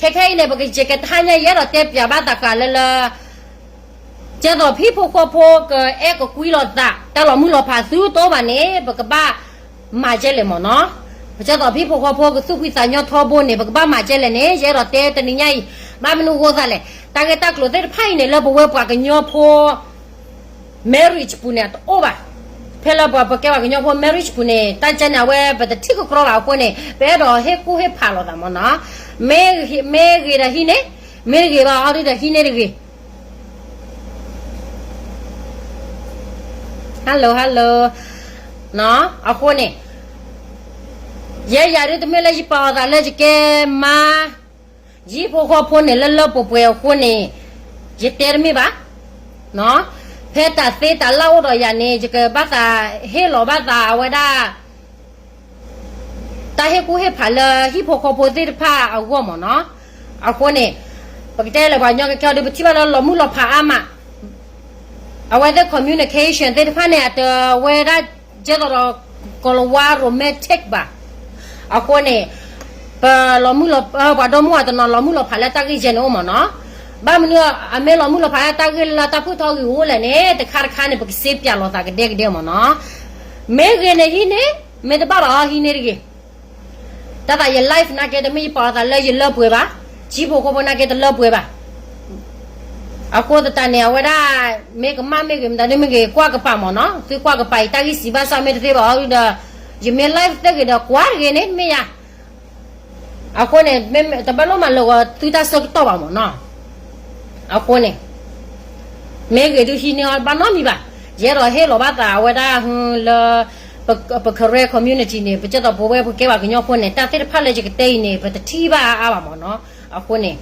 ခဲခဲအံၤန့ၣ် ပကယဲၢ်ကထါညါ ယအဲၣ်ဒိးတဲပၠးဘၣ်သးဃာ်လၢလၢ ကဲသိးဟံၣ်ဖိဃီဖိကအဲၣ်ကကွံလီၤသး တၢ်လီၤမုၢ်လီၤဖးသုတအိၣ်ဘၣ်န့ၣ် ပကဘၣ်မၤကဲလဲၣ်မ့ၢ်နီၤ. ပကဲသိးဟံၣ်ဖိဃီဖိကသူၣ်ဖှံသးညီထီဘိန့ၣ် ပကဘၣ်မၤကဲလဲၣ်န့ၣ် ယအဲၣ်ဒိးတဲတနံၤညါအံၤ ဘၣ်မနုၤအဃိသတးလဲၣ် တၢ်ဂ့ၢ်တၢ်ကျိၤသ့ၣ်တဖၣ်အံၤန့ၣ် လၢပဝဲပှၤကညီဖိ marriage ပူၤန့ၣ် အတအိၣ်ဘၣ်. ဖဲလၢပှၤပကဲပှၤကညီဖိ marriage ပူၤန့ၣ် တၢ်ကဲန့ၣ် အဝဲပတထံၣ်ကကြီဘၣ်အဃိန့ၣ် ပအဲၣ်ဒိးဟ့ၣ်ကူၣ်ဟ့ၣ်ဖးလိာ်သးမ့ၢ်နီၤ. မ့ၢ်ဂ့ၤဒီးဟံးန့ၢ်, မ့ၢ်တဂ့ၤဘၣ်အီၤဒုဒီးဟံးန့ၢ်တဂ့ၤ. Hello hello အဃိန့ၣ် ယဲယၤဒုတမ့ၢ်လၢယပာ်အီၤသးလၢယကဲမါ ယဟံၣ်ဖိဃီဖိန့ၣ် လၢလၢပှဲၤပှဲၤအဃိန့ၣ် ယတဲတမ့ၢ်ဘၣ်. ဖဲတၢ်သ့တၢ်လၢ်အိၣ်ဒီးယၤန့ၣ် ယကဘၣ်သးဟ့ၣ်လီၤဘၣ်သးအဝဲဒၣ် တၢ်ဟ့ၣ်ကူၣ်ဟ့ၣ်ဖးလၢဟံၣ်ဖိဃီဖိသ့ၣ်တဖၣ်အဂီၢ်မ့ၢ်နီၤ. အဃိန့ၣ် ပကတဲလၢပှၤကညီကဲအီၤဒု ပထံၣ်ဘၣ်လၢလီၤမုၢ်လီၤဖးအါမး အဝဲသ့ၣ် communication သ့ၣ်တဖၣ်န့ၣ် အတဝဲဒၣ် ကဲသိးဒီး ကီၤလၤဝါ romantic ဘၣ်. အဃိန့ၣ် ပလီၤမုၢ်လီၤ ပှၤဒီမါဝၤတနီၤလီၤမုၢ်လီၤဖးလၢတၢ်ဂ့ၢ်ယဲန့ၣ်အိၣ်မ့ၢ်နီၤ. ဘၣ်မနုၤ အမ့ၢ်လီၤမုၢ်လီၤဖးလၢတၢ်ဂ့ၢ်လၢတၢ်ဖုၣ်ထီဂ့ၢ်အိၣ်လဲၣ်န့ၣ် တခါတခါန့ၣ် ပကစ့ပၠးလိာ်သးကဒဲကဒဲမ့ၢ်နီၤ. မ့ၢ်ဂ့ၤန့ၣ်ဟံးန့ၢ်, မ့ၢ်တဘၣ်ဘၣ်အီၤဟံးန့ၢ်တဂ့ၤ. တၢ်သးယ life နာ်က့ တမ့ၢ်ယပာ်အသးလၢယလၢပှဲၤဘၣ်, ဟံၣ်ဖိဃီဖိနာ်က့တလၢပှဲၤဘၣ်. အဃိသတးန့ၣ် အဝဲဒၣ် မ့ၢ်ကမၣ်မ့ၢ်ဂ့ၤ မတၤဒုမ့ၢ်ဂ့ၤ ကွၢ်ကပၤမ့ၢ်နီၤ, သုကွၢ်ကပၤအံၤ တၢ်ဂ့ၢ်စံးဘၣ်ဆၣ်မ့ၢ်တသ့ဘၣ်အီၤဒီး ယမ့ၢ် life သ့ဂ့ၤဒီးကွၢ်တဂ့ၤန့ၣ် မ့ၢ်ယၤ အဃိန့ၣ် တဘၣ်လိၣ်မၤလၢာ်ဂီၤသုတၢ်ဆၢကတီၢ်ဘၣ်မ့ၢ်နီၤ. အဃိန့ၣ် မ့ၢ်ဂ့ၤဒုဟံးန့ၢ်အီၤဘၣ်နီတမံၤဘၣ်. ယအဲၣ်ဒိးဟ့ၣ်လီၤဘၣ်သးအဝဲဒၣ်လၢ ပ Karen community န့ၣ် ပကဲသိးပဝဲပကဲပှၤကညီဖိန့ၣ် တၢ်သ့ၣ်တဖၣ်လၢယကတဲအံၤန့ၣ် ပတထံၣ်ဘၣ်အါအါဘၣ်မ့ၢ်နီၤ. အဃိန့ၣ်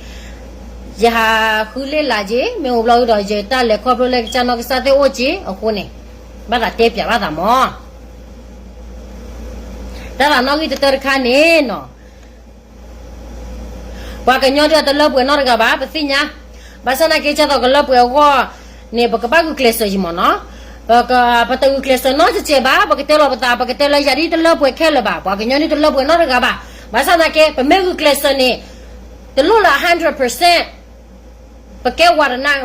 ယဟးဃုလ့ၣ်လးက့ၤ မ့ၢ်အိၣ်ဘျီဒုဒီး ယတၢ်လဲၤခီဖျိလၢကစၢ်နီၢ်ကစၢ်သ့ၣ်အိၣ်က့ၤ အဃိန့ၣ် ဘၣ်သးတဲပၠးဘၣ်သးမ့ၢ် တၢ်သးနီၣ်ဂံၢ်တတၢတခါန့ၣ်နီၤ ပှၤကညီဒုးတလၢပှဲၤနီတဂၤဘၣ် ပသ့ၣ်ညါ, ဘၣ်ဆၣ်သနာ်က့ ကဲသိးကလၢပှဲၤအဂီၢ်န့ၣ် ပကဘၣ်ဂုာ်ကျဲးစၢးယံၤမ့ၢ်နီၤ. ပတဂုာ်ကျဲးစၢးနီတစဲးဘၣ်, ပကတဲလီၤပသး ပကတဲလၢယၤဒ်တလၢပှဲၤခဲလၢာ်ဘၣ်, ပှၤကညီဒုးတလၢပှဲၤနီတဂၤဘၣ်. ဘၣ်ဆၣ်သနာ်က့ ပမ့ၢ်ဂုာ်ကျဲးစၢးန့ၣ် တလိၣ်လၢ hundred percent ပကဲဝၤတဂၤနာ်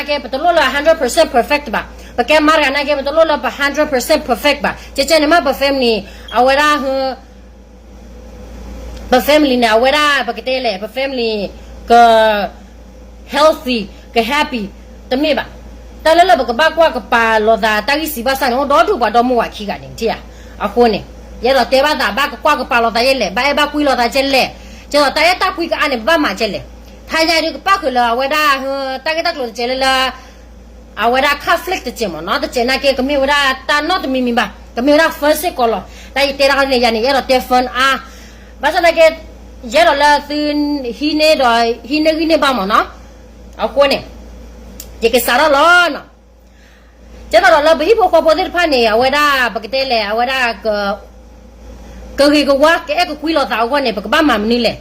က့ ပတလိၣ်လၢ hundred percent perfect ဘၣ်, ပကဲမါတဂၤနာ်က့ ပတလိၣ်လၢပ hundred percent perfect ဘၣ်. ကဲကဲန့ၣ်မ့ၢ်ပ family အဝဲဒၣ် ပ family န့ၣ် အဝဲဒၣ် ပကတဲလဲၣ် ပ family က healthy က happy တမ့ၢ်ဘၣ်. တၢ်လၢလၢပကဘၣ်ကွၢ်ကပၤလိာ်သး တၢ်ဂံၢ်စံးဘၣ်ဆၣ်န့ၣ် အိၣ်ဒီဒူၣ်ပှၤဒီမါဝၤခံဂၤန့ၣ် ထံၣ်ဧါ. အဃိန့ၣ် ယအဲၣ်ဒိးတဲဘၣ်သး ဘၣ်ကကွၢ်ကပၤလိာ်သးယဲလဲၣ်, ဘၣ်အဲၣ်ဘၣ်ကွံလိာ်သးကဲလဲၣ်, ကဲသိးတၢ်အဲၣ်တၢ်ကွံကအါန့ၣ် ပဘၣ်မၤကဲလဲၣ်. ထါညါဒုးကပၣ်ဃုာ်လၢအဝဲဒၣ် တၢ်ဂ့ၢ်တၢ်ကျိၤတစဲးလၢလၢ အဝဲဒၣ် conflict တစဲးမ့ၢ်နီၤ, တစဲးနာ်က့ ကမ့ၢ်ဝဲဒၣ်တၢ်နီတမံၤမံၤဘၣ်, ကမ့ၢ်ဝဲဒၣ် first စ့ၢ်ကီးလီၤ. တၢ်ယတဲတၢ်ခီန့ၣ် ယၤန့ၣ် ယအဲၣ်ဒိးတဲ first အါ, ဘၣ်ဆၣ်သနာ်က့ ယအဲၣ်ဒိးလၢသုဟံးန့ၢ်ဒီး ဟံးန့ၢ်ဂံၢ်န့ၢ်ဘါမ့ၢ်နီၤ. အဃိန့ၣ် ယကစးထီၣ်လီၤနီၤ. ကဲသိးဒီးလၢပဟံၣ်ဖိဃီဖိသ့ၣ်တဖၣ်န့ၣ် အဝဲဒၣ် ပကတဲလဲၣ် အဝဲဒၣ် ကဂ့ၤကဝါ ကအဲၣ်ကကွံလိာ်သးအဂီၢ်န့ၣ် ပကဘၣ်မၤမနုၤလဲၣ်.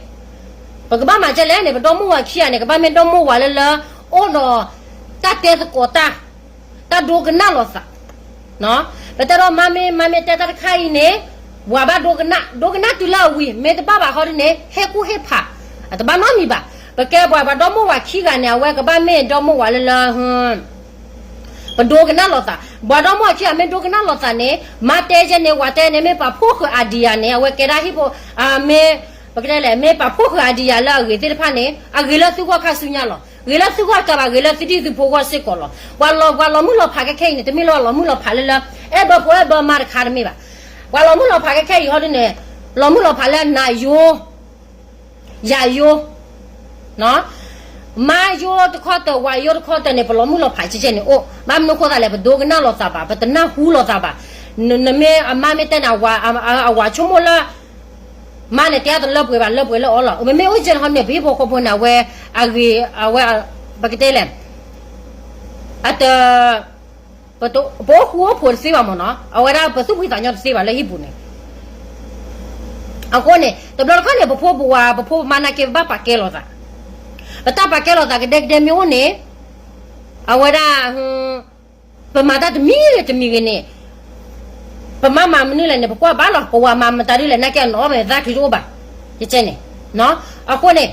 ပကဘၣ်မၤကဲလဲၣ်န့ၣ် ပဒီမါဝၤခံဂၤန့ၣ် ကဘၣ်မ့ၢ်ဒီမါဝၤလၢလၢ အိၣ်ဒီး တၢ်တဲသကိးတၢ် တၢ်ဒိကနၣ်လိာ်သး ပတဲဒီးမါမ့ၢ် မါမ့ၢ်တဲတၢ်တခါအံၤန့ၣ် ဝၤဘၣ်ဒိကနၣ် ဒိကနၣ်တုၤလၢအဝံၤ မ့ၢ်တဘၣ်ဘၣ်ဟီဒ်န့ၣ် ဟ့ၣ်ကူၣ်ဟ့ၣ်ဖး အတဘၣ်နီတမံၤဘၣ်. ပကဲပှၤ ပှၤဒီမါဝၤခံဂၤန့ၣ် အဝဲကဘၣ်မ့ၢ်ဒီမါဝၤလၢလၢ ပဒိကနၣ်လိာ်သး, ပှၤဒီမါဝၤခံဂၤမ့ၢ်ဒိကနၣ်လိာ်သးန့ၣ် မါတဲယဲန့ၣ် ဝၤတဲန့ၣ် မ့ၢ်ပာ်ဖှိၣ်ဃုာ် idea န့ၣ် အဝဲကဲဒၣ်ဟံၣ်ဖိ မ့ၢ် ပကတဲလဲၣ် မ့ၢ်ပာ်ဖှိၣ်ဃုာ် idea လၢအဂ့ၤသ့ၣ်တဖၣ်န့ၣ် အဂ့ၤလၢသုဂီၢ်ခါဆူညါလီၤ. ဂ့ၤလၢသုဂီၢ်တကးဘၣ် ဂ့ၤလၢသုဒံၣ်သုဖိဂီၢ်စ့ၢ်ကီးလီၤ. ပှၤလီၤ ပှၤလီၤမုၢ်လီၤဖးခဲခဲအံၤန့ၣ် တမ့ၢ်လၢပှၤလီၤမုၢ်လီၤဖးလၢလၢ အဲၣ်ဘၢဖိအဲၣ်ဘၢမါတခါတမ့ၢ်ဘၣ်. ပှၤလီၤမုၢ်လီၤဖးခဲခဲအံၤဟီဒ်န့ၣ် လီၤမုၢ်လီၤဖးလၢနၤယိ ယၤယိ မါယိတခီတၢၤ ဝၤယိတခီတၢၤန့ၣ် ပလီၤမုၢ်လီၤဖးကဲကဲန့ၣ်အိၣ်. ဘၣ်မနုၤအဃိသတးလဲၣ် ပဒိကနၣ်လိာ်သးဘၣ် ပတနၢ်ဟူလိာ်သးဘၣ်. နမ့ၢ်အမါမ့ၢ်တဲန့ၣ် အဝၤဆိကမိၣ်လၢ မါန့ၣ်တဲအတလၢပှဲၤဘၣ် လၢပှဲၤလၢအီၤလီၤ. မ့မ့ၢ်အိၣ်ကဲန့ၣ်ဟီန့ၣ် ပဟံၣ်ဖိဃီဖိန့ၣ် အဝဲ အဂ့ၤ အဝဲ ပကတဲလဲၣ် အတ ပအိၣ်ဃူအိၣ်ဖိးတသ့ဘၣ်မ့ၢ်နီၤ, အဝဲဒၣ်ပသူၣ်ဖှံသးညီတသ့ဘၣ်လၢဟံၣ်ပူၤန့ၣ်. အဃိန့ၣ် တဘျီတခီၣ်န့ၣ် ပဖိပဝၤ ပဖိပမါနာ်က့ ပဘၣ်ပာ်ကဲလိာ်သး, ပတၢ်ပာ်ကဲလိာ်သးကဒဲကဒဲမ့ၢ်အိၣ်န့ၣ် အဝဲဒၣ် ပမၤတၢ်တမံၤဂ့ၤတမံၤဂ့ၤန့ၣ် ပမါမၤမနုၤလဲၣ်န့ၣ် ပကွၢ်ဘၣ်လီၤ. ပဝၤမၤမတၤဒ်လဲၣ် နာ်က့အနီၣ်မဲာ်သၣ်ချံတအိၣ်ဘၣ်. ယကဲန့ၣ် အဃိန့ၣ်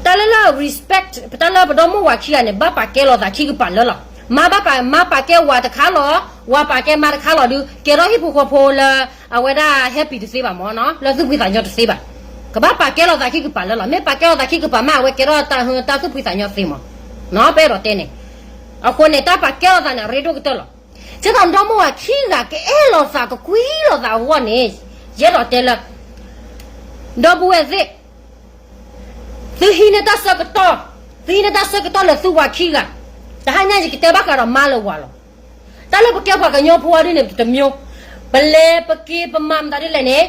တၢ်လၢလၢ respect ပတၢ်လၢပဒီမိၢ်ဝၤခံဂၤန့ၣ် ဘၣ်ပာ်ကဲလိာ်သးခံကပၤလၢလီၤ. မါဘၣ်ပာ်, မါပာ်ကဲဝၤတခါလီၤ, ဝၤပာ်ကဲမါတခါလီၤဒုး ကဲထီၣ်ဟံၣ်ဖိဃီဖိလၢ အဝဲဒၣ် happy တသ့ဘၣ်မၢ်နီၤ, လၢသူၣ်ဖှံသးညီတသ့ဘၣ်. ကဘၣ်ပာ်ကဲလိာ်သးခံကပၤလၢလီၤ. မ့ၢ်ပာ်ကဲလိာ်သးခံကပၤမး အဝဲကဲထီၣ်တၢ်သူၣ်ဖှံသးညီသ့မၢ်နီၤ, ပအဲၣ်ဒိးတဲန့ၣ်. အဃိန့ၣ် တၢ်ပာ်ကဲလိာ်သးန့ၣ် အရ့ဒိၣ်ကတၢၢ်လီၤ. ဒ်သိးဒီမိၢ်ဝၤခံဂၤ ကအဲၣ်လိာ်သး ကကွံလိာ်သးအဂီၢ်န့ၣ် ယအဲၣ်ဒိးတဲလၢ ဒီပုၢ်ဝဲၢ်သ့ၣ် သုဟံးန့ၢ်တၢ်ဆၢကတီၢ်, သုဟံးန့ၢ်တၢ်ဆၢကတီၢ်လၢသုဝၤခံဂၤ, တဟါညါယကတဲဘၣ်ဃးဒီးမါလၢဝၤလီၤ. တၢ်လၢပကဲပှၤကညီဖိအီၤဒ်န့ၣ် တမံၤ, ပလဲၤပက့ၤပမၤမတၤဒ်လဲၣ်န့ၣ်,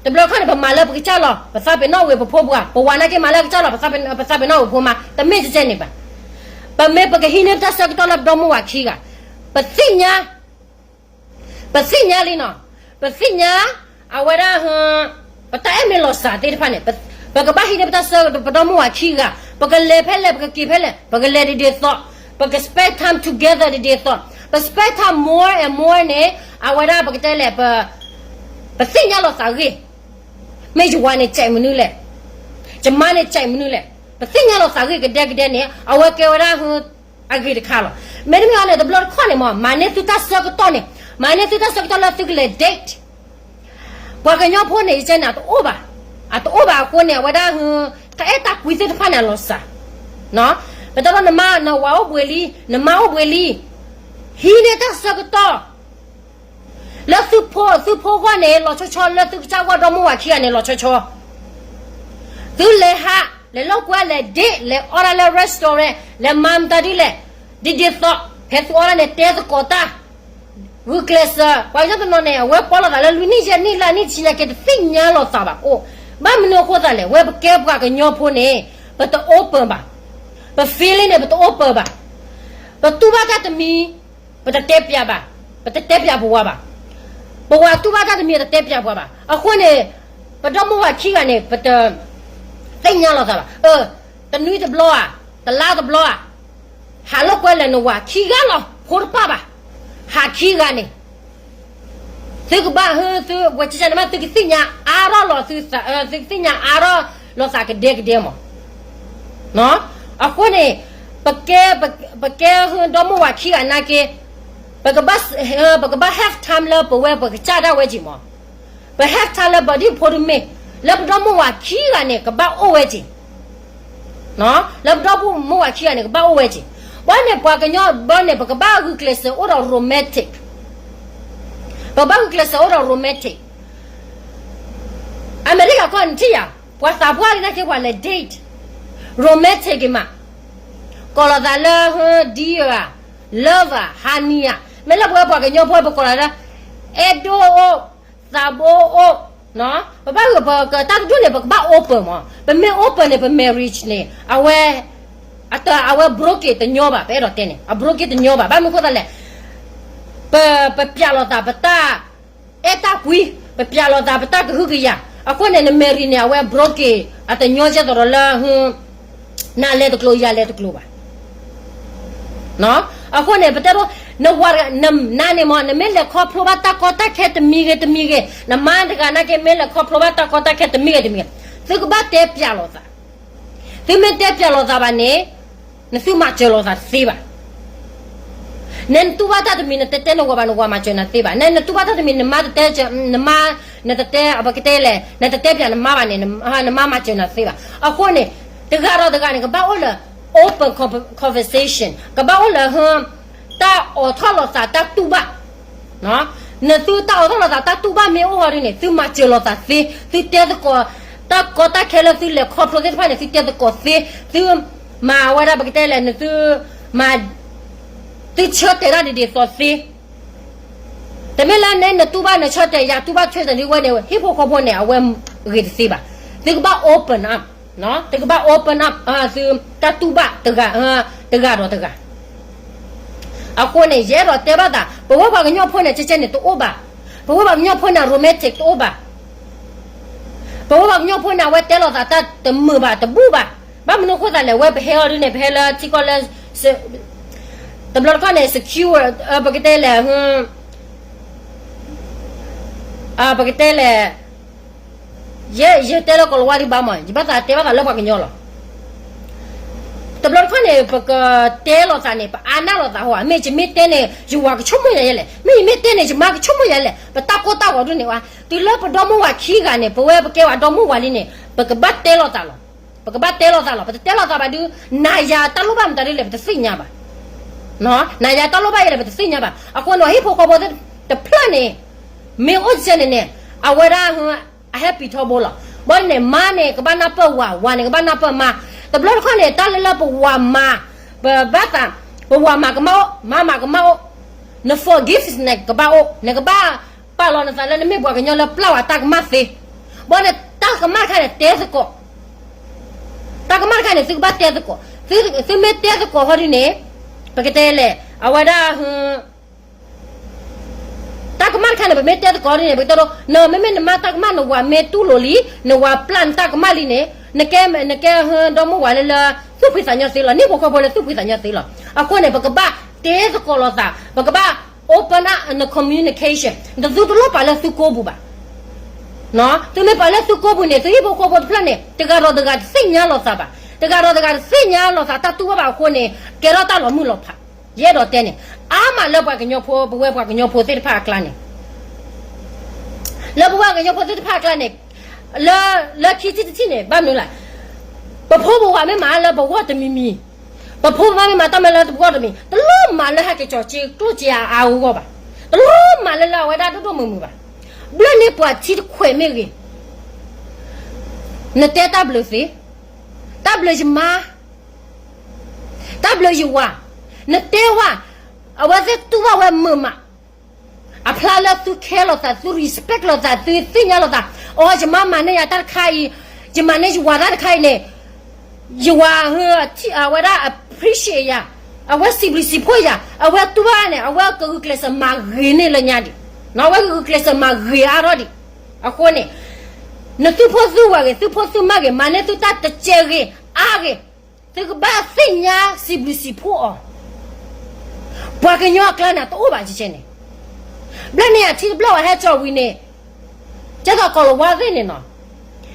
တဘျီခီန့ၣ် ပမၤလၢပကစၢ်လီၤ, ပသးပ့ၤနီၣ်ဝံၤပဖိပှၤ, ပဝၤနာ်က့မၤလၢကစၢ်လီၤ, ပသးပ့ၤနီၣ်ဝံၤဖိမါ, တမ့ၢ်ကဲန့ၣ်ဘၣ်. ပမ့ၢ်ပကဟံးန့ၢ်တၢ်ဆၢကတီၢ်လၢပဒီမိၢ်ဝၤခံဂၤ, ပသ့ၣ်ညါ ပသ့ၣ်ညါလံနီၤ, ပသ့ၣ်ညါ အဝဲဒၣ် ပတၢ်အဲၣ်မ့ၢ်လီၤစၢ်သ့ၣ်တဖၣ်န့ၣ်, ပကဘၣ်ဟံးန့ၢ်ပတၢ်ဆၢကတီၢ် ပဒီမိၢ်ဝၤခံဂၤ, ပကလဲၤဖဲလဲၣ် ပကက့ၤဖဲလဲၣ် ပကလဲၤဒ်ဒ်သိး, ပက spend time together ဒ်ဒ်သိး, ပ spend time more and more န့ၣ်, အဝဲဒၣ်ပကတဲလဲၣ်, ပသ့ၣ်ညါလိာ်သးဂ့ၢ်, မ့ၢ်ယဝၤန့ၣ် ကဲမနုၤလဲၣ်, ယမါန့ၣ် ကဲမနုၤလဲၣ်, ပသ့ၣ်ညါလိာ်သးဂ့ၢ်ကဒဲကဒဲန့ၣ် အဝဲကဲဝဲဒၣ် အဂ့ၤတခါလီၤ. မ့တမ့ၢ်အန့ၣ် တဘျီတခီၣ်န့ၣ်မး မၤန့ၢ်သုတၢ်ဆၢကတီၢ်န့ၣ်, မၤန့ၢ်သုတၢ်ဆၢကတီၢ်လၢသုကလဲၤ date. ပှၤကညီဖိန့ၣ် ယကဲန့ၣ် အတအိၣ်ဘၣ်, အတအိၣ်ဘၣ်အဃိန့ၣ် အဝဲဒၣ် တၢ်အဲၣ်တၢ်ကွံသ့ၣ်တဖၣ်န့ၣ် အလီၤစၢ်. ပတဲလီၤနမါ နဝၤအိၣ်ဘှံးလံ, နမါအိၣ်ဘှံးလံ, ဟံးန့ၢ်တၢ်ဆၢကတီၢ် လၢသုဖိ, သုဖိဂီၢ်န့ၣ် လီၤဆီဆီ, လၢသုကစၢ်ဂီၢ်ဒီမိၢ်ဝၤခံဂၤန့ၣ် လီၤဆီဆီ. သုလဲၤဟး, လဲၤလိာ်ကွဲ, လဲၤ date, လဲၤအီၣ်တၢ်လၢ restaurant, လဲၤမၤမတၤဒ်လဲၣ်, ဒ်ဒ်သိး, ဖဲသုအီၣ်တၢ်န့ၣ် တဲသကိးတၢ်, ဂုာ်ကျဲးစၢး, ပှၤကညီတနီၤန့ၣ် အဝဲပီလိာ်သးလၢလွံၢ်နံၣ်ယဲၢ်နံၣ်လၢအနံၣ်တဆံနာ်က့ တသ့ၣ်ညါလိာ်သးဘၣ်အိၣ်, ဘၣ်မနုၤအဃိသတးလဲၣ်, ဝဲပကဲပှၤကညီဖိန့ၣ် ပတ open ဘၣ်, ပ feeling န့ၣ် ပတ open ဘၣ်, ပတူၢ်ဘၣ်တၢ်တမံၤ ပတတဲပျးဘၣ်, ပတတဲပျးပဝၤဘၣ်, ပဝၤတူၢ်ဘၣ်တၢ်တမံၤတတဲပျးပဝၤဘၣ်. အဃိန့ၣ် ပဒီမိၢ်ဝၤခံဂၤန့ၣ် ပတ သ့ၣ်ညါလိာ်သးဘၣ်. တနွံတဘျီဧါ, တလါတဘျီဧါ, ဟးလိာ်ကွဲလဲၤနဝၤခံဂၤလီၤ, ဖိတပၣ်ဘၣ်, ဟးခံဂၤန့ၣ် သုကဘၣ်ဟၢ သုဝဲကကနမး သုကသ့ၣ်ညါအါထီၣ်လီၤ, သုကသ့ၣ်ညါအါထီၣ်လိာ်သးကဒဲကဒဲမး. အဃိန့ၣ် ပကဲ, ပကဲဟၢဒီမိၢ်ဝၤခံဂၤနာ်က့, ပကဘၣ်, ပကဘၣ် have time လၢပဝဲပကစၢ်ဒၣ်ဝဲက့ၤမး. ပ have time လၢပဒံဖိတမ့ၢ်, လၢပဒီမိၢ်ဝၤခံဂၤန့ၣ် ကဘၣ်အိၣ်ဝဲက့ၤ လၢပဒီမိၢ်ဝၤခံဂၤန့ၣ် ကဘၣ်အိၣ်ဝဲက့ၤ. ဘၣ်န့ၣ် ပှၤကညီဘၣ်န့ၣ် ပကဘၣ်ဂုာ်ကျဲးစၢးအိၣ်ဒီး romantic, ပဘၣ်ဂုာ်ကျဲးစၢးအိၣ်ဒီး romantic. အမဲရကၤကီၢ်န့ၣ်ထံၣ်ယၤ, ပှၤသးပှၢ်လံနာ်က့ ပှၤလဲၤ date, romantic က့ၤမး, ကိးလိာ်သးလၢ dear ဧါ, love ဧါ, honey ဧါ, မ့ၢ်လၢပဝဲပှၤကညီဖိ ပကိးလိာ်သးလၢ အဲၣ်ဒိၣ်အိၣ်, သးဘိအိၣ်, ပဘၣ်ဂုာ်ပတၢ်တဒူၣ်န့ၣ် ပကဘၣ် open မး. ပမ့ၢ် open န့ၣ် ပ marriage န့ၣ် အဝဲ, အတ, အဝဲ broken တညီဘၣ်, ပအဲၣ်ဒိးတဲန့ၣ် အ broken တညီဘၣ်. ဘၣ်မနုၤအဃိသတးလဲၣ်, ပ, ပပျးလိာ်သးပတၢ်အဲၣ်တၢ်ကွံ, ပပျးလိာ်သးပတၢ်ကဟုကယာ်, အဃိန့ၣ် န marriage န့ၣ် အဝဲ broken အတညီကဲသိးဒီးလၢ နၤလဲၤတကျိၤ ယၤလဲၤတကျိၤဘၣ်. အဃိန့ၣ် ပတဲဒိ, နဝၤတဂၤ, နၤန့ၣ်မး နမ့ၢ်လဲၤခီဖျိဘၣ်တၢ်ကီတၢ်ခဲတမံၤဂ့ၤတမံၤဂ့ၤ, နမါတဂၤနာ်က့ မ့ၢ်လဲၤခီဖျိဘၣ်တၢ်ကီတၢ်ခဲတမံၤဂ့ၤတမံၤဂ့ၤ, သုကဘၣ်တဲပျးလိာ်သး. သုမ့ၢ်တဲပျးလိာ်သးဘၣ်န့ၣ်, နသုမၤစၢၤလိာ်သးတသ့ဘၣ်. နတူၢ်ဘၣ်တၢ်တမံၤ နတတဲနဝၤဘၣ် နဝၤမၤစၢၤနၤတသ့ဘၣ်. န, နတူၢ်ဘၣ်တၢ်တမံၤ နမါတတဲ, နမါ, နတတဲ, ပကတဲလဲၣ်, နတတဲပျးနမါဘၣ်န့ၣ်, နမါမၤစၢၤနၤတသ့ဘၣ်. အဃိန့ၣ်, တဂၤဒီးတဂၤန့ၣ် ကဘၣ်အိၣ်လၢ open conversation, ကဘၣ်အိၣ်လၢ တၢ်အိးထီၣ်လိာ်သးတၢ်တူၢ်ဘၣ်. နသုတၢ်အိးထီၣ်လိာ်သးတၢ်တူၢ်ဘၣ်မ့ၢ်အိၣ်ဟီဒ်န့ၣ် သုမၤစၢၤလိာ်သးသ့, သုတဲသကိး, တၢ်ကီတၢ်ခဲလၢသုလဲၤခီဖျိသ့ၣ်တဖၣ်န့ၣ် သုတဲသကိးသ့, သုမၤဝဲဒၣ်ပကတဲလဲၣ် နသုမၤ, သုဆၢတဲာ်တၢ်ဒ်ဒ်သိးသ့. တမ့ၢ်လၢန, နတူၢ်ဘၣ်နဆၢတဲာ် ယၤတူၢ်ဘၣ်ဆၢတဲာ်ဒ်ဝဲန့ၣ် ဟံၣ်ဖိဃီဖိန့ၣ် အဝဲဂ့ၤတသ့ဘၣ်. သုကဘၣ် open up, သုကဘၣ် open up သုတၢ်တူၢ်ဘၣ်တဂၤ, တဂၤဒီးတဂၤ. အဃိန့ၣ် ယအဲၣ်ဒိးတဲဘၣ်သး ပဝဲပှၤကညီဖိန့ၣ် ကဲကဲန့ၣ်တအိၣ်ဘၣ်. ပဝဲပှၤကညီဖိန့ၣ် romantic တအိၣ်ဘၣ်. ပဝဲပှၤကညီဖိန့ၣ် အဝဲတဲလိာ်သးတၢ်တမုာ်ဘၣ်တဘူၣ်ဘၣ်. ဘၣ်မနုၤအဃိသတးလဲၣ် ဝဲပဟဲအီၤဒ်န့ၣ် ပဟဲလၢထံကီၢ်လၢ တဘျီတခီၣ်န့ၣ် secure, ပကတဲလဲၣ်, ပကတဲလဲၣ်, ယ, ယတဲလၢကိၤလၤဝါဒံးဘၣ်မး ယဘၣ်သးတဲဘၣ်သးလၢပှၤကညီလီၤ. တဘျီတခီၣ်န့ၣ် ပကတဲလိာ်သးန့ၣ် ပအါနၢ်လိာ်သးဟီဧါ, မ့ၢ်ယမ့ၢ်တဲန့ၣ် ယဝၤကဆိကမိၣ်ယၤယဲလဲၣ်, မ့ၢ်ယမ့ၢ်တဲန့ၣ် ယမါကဆိကမိၣ်ယၤလဲၣ်, ပတၢ်ကိၢ်တၢ်ဂီၤဒ်န့ၣ်ဝဲ, တုၤလၢပဒီမိၢ်ဝၤခံဂၤန့ၣ် ပဝဲပကဲဝဲဒီမိၢ်ဝၤလံန့ၣ် ပကဘၣ်တဲလိာ်သးလီၤ. ပကဘၣ်တဲလိာ်သးလီၤ. ပတတဲလိာ်သးဘၣ်ဒုး နၤယၤတၢ်လိၣ်ဘၣ်မတၤဒ်လဲၣ် ပတသ့ၣ်ညါဘၣ်. နၤယၤတၢ်လိၣ်ဘၣ်ယဲလဲၣ် ပတသ့ၣ်ညါဘၣ်. အဃိန့ၣ် ဟံၣ်ဖိဃီဖိသ့ၣ်တဖျၢၣ်န့ၣ် မ့ၢ်အိၣ်ကဲန့ၣ်န့ၣ် အဝဲဒၣ် အဟဲပံၤထီဘိလီၤ. ဘၣ်န့ၣ် မါန့ၣ် ကဘၣ်နၢ်ပၢၢ်ဝၤ, ဝၤန့ၣ် ကဘၣ်နၢ်ပၢၢ်မါ. တဘျီတခီၣ်န့ၣ် တၢ်လၢလၢပဝၤမၤ, ပဘၣ်သး, ပဝၤမၤကမၣ်အိၣ်, မါမၤကမၣ်အိၣ်, န forgive န့ၣ်ကဘၣ်အိၣ်, နကဘၣ်ပာ်လီၤနသးလၢနမ့ၢ်ပှၤကညီလၢပျၢ်ဝဲတၢ်ကမၣ်သ့. ဘၣ်န့ၣ် တၢ်ကမၣ်တခါန့ၣ် တဲသကိး, တၢ်ကမၣ်တခါန့ၣ် သုကဘၣ်တဲသကိး, သုမ့ၢ်တဲသကိးဟီဒ်န့ၣ် ပကတဲလဲၣ်, အဝဲဒၣ် တၢ်ကမၣ်တခါန့ၣ် ပမ့ၢ်တဲသကိးဒ်န့ၣ် ပကတဲဒိ, နမ့မ့ၢ်နမါတၢ်ကမၣ် နဝၤမ့ၢ်တူၢ်လိာ်လံ, နဝၤပျၢ်နတၢ်ကမၣ်လံန့ၣ်, နကဲ, နကဲဒီမိၢ်ဝၤလၢလၢ သူၣ်ဖှံသးညီသ့လီၤ, န့ၢ်ဖိဃီဖိလၢသူၣ်ဖှံသးညီသ့လီၤ. အဃိန့ၣ် ပကဘၣ်တဲသကိးလိာ်သး, ပကဘၣ် open up န communication, နသုတလိၣ်ပာ်လၢသုကိာ်ပူၤဘၣ်. သုမ့ၢ်ပာ်လၢသုကိာ်ပူၤန့ၣ် သုဟံၣ်ဖိဃီဖိတဖျၢၣ်န့ၣ် တဂၤဒီးတဂၤတသ့ၣ်ညါလိာ်သးဘၣ်, တဂၤဒီးတဂၤတသ့ၣ်ညါလိာ်သးတၢ်တူၢ်ဘၣ်ဘၣ်အဃိန့ၣ် ကဲထီၣ်တၢ်လီၤမုၢ်လီၤဖး. ယအဲၣ်ဒိးတဲန့ၣ် အါမးလၢပှၤကညီဖိ, ပဝဲပှၤကညီဖိသ့ၣ်တဖၣ်အကျါန့ၣ်, လၢပဝဲကညီဖိသ့ၣ်တဖၣ်အကျါန့ၣ်, လၢ, လၢခံထံၣ်တထံၣ်န့ၣ် ဘၣ်မနုၤလဲၣ်, ပဖိပဝၤမ့ၢ်မၤလၢပဂီၢ်တမံၤမံၤ, ပဖိပဝၤမ့ၢ်မၤတၢ်မၤလၢပဂီၢ်တမံၤ, တလိၣ်မၤလၢဟဲက့ၤကၠီၤစ့ကျိၣ်စ့အါအါဂီၢ်ဂီၢ်ဘၣ်, တလိၣ်မၤလၢလၢအဝဲဒၣ်ဒိၣ်ဒိၣ်မုၢ်မုၢ်ဘၣ်. ဘျၢၣ်န့ၢ်ပှၤထံတခွဲးမ့ၢ်ဂ့ၤ, နတဲတၢ်ဘျုးသ့, တၢ်ဘျုးယမါ, တၢ်ဘျုးယဝၤ, နတဲဝဲ, အဝဲသ့ၣ်တူၢ်ဘၣ်ဝဲမုာ်မး, အဖျါလၢသု care လိာ်သး, သု respect လိာ်သး, သုသ့ၣ်ညါလိာ်သး, အိ ယမါမၤန့ၢ်ယၤတၢ်တခါအံၤ, ယမၤန့ၢ်ယဝၤတၢ်တခါအံၤန့ၣ်, ယဝၤ, အဝဲဒၣ် appreciate ယၤ, အဝဲစံးဘျုးစံးဖှိၣ်ယၤ, အဝဲတူၢ်ဘၣ်န့ၣ် အဝဲကဂုာ်ကျဲးစၢးမၤဂ့ၤန့ၢ်လၢညါဒံး, အဝဲကဂုာ်ကျဲးစၢးမၤဂ့ၤအါထီၣ်ဒံး, အဃိန့ၣ် နသုဖိသုဝၤဂ့ၤ, သုဖိသုမါဂ့ၤ, မၤန့ၢ်သုတၢ်တကဲဂ့ၤ, အါဂ့ၤ, သုကဘၣ်သ့ၣ်ညါစံးဘျုးစံးဖှိၣ်အီၤ, ပှၤကညီအကျါန့ၣ် တအိၣ်ဘၣ်ကဲန့ၣ်, ဘျၢၣ်န့ၢ်အထံတဘျီဝဲဟဲကၠီၤဝံၤန့ၣ်, ကဲသိးကိၤလၤဝါသ့ၣ်န့ၣ်နီၤ,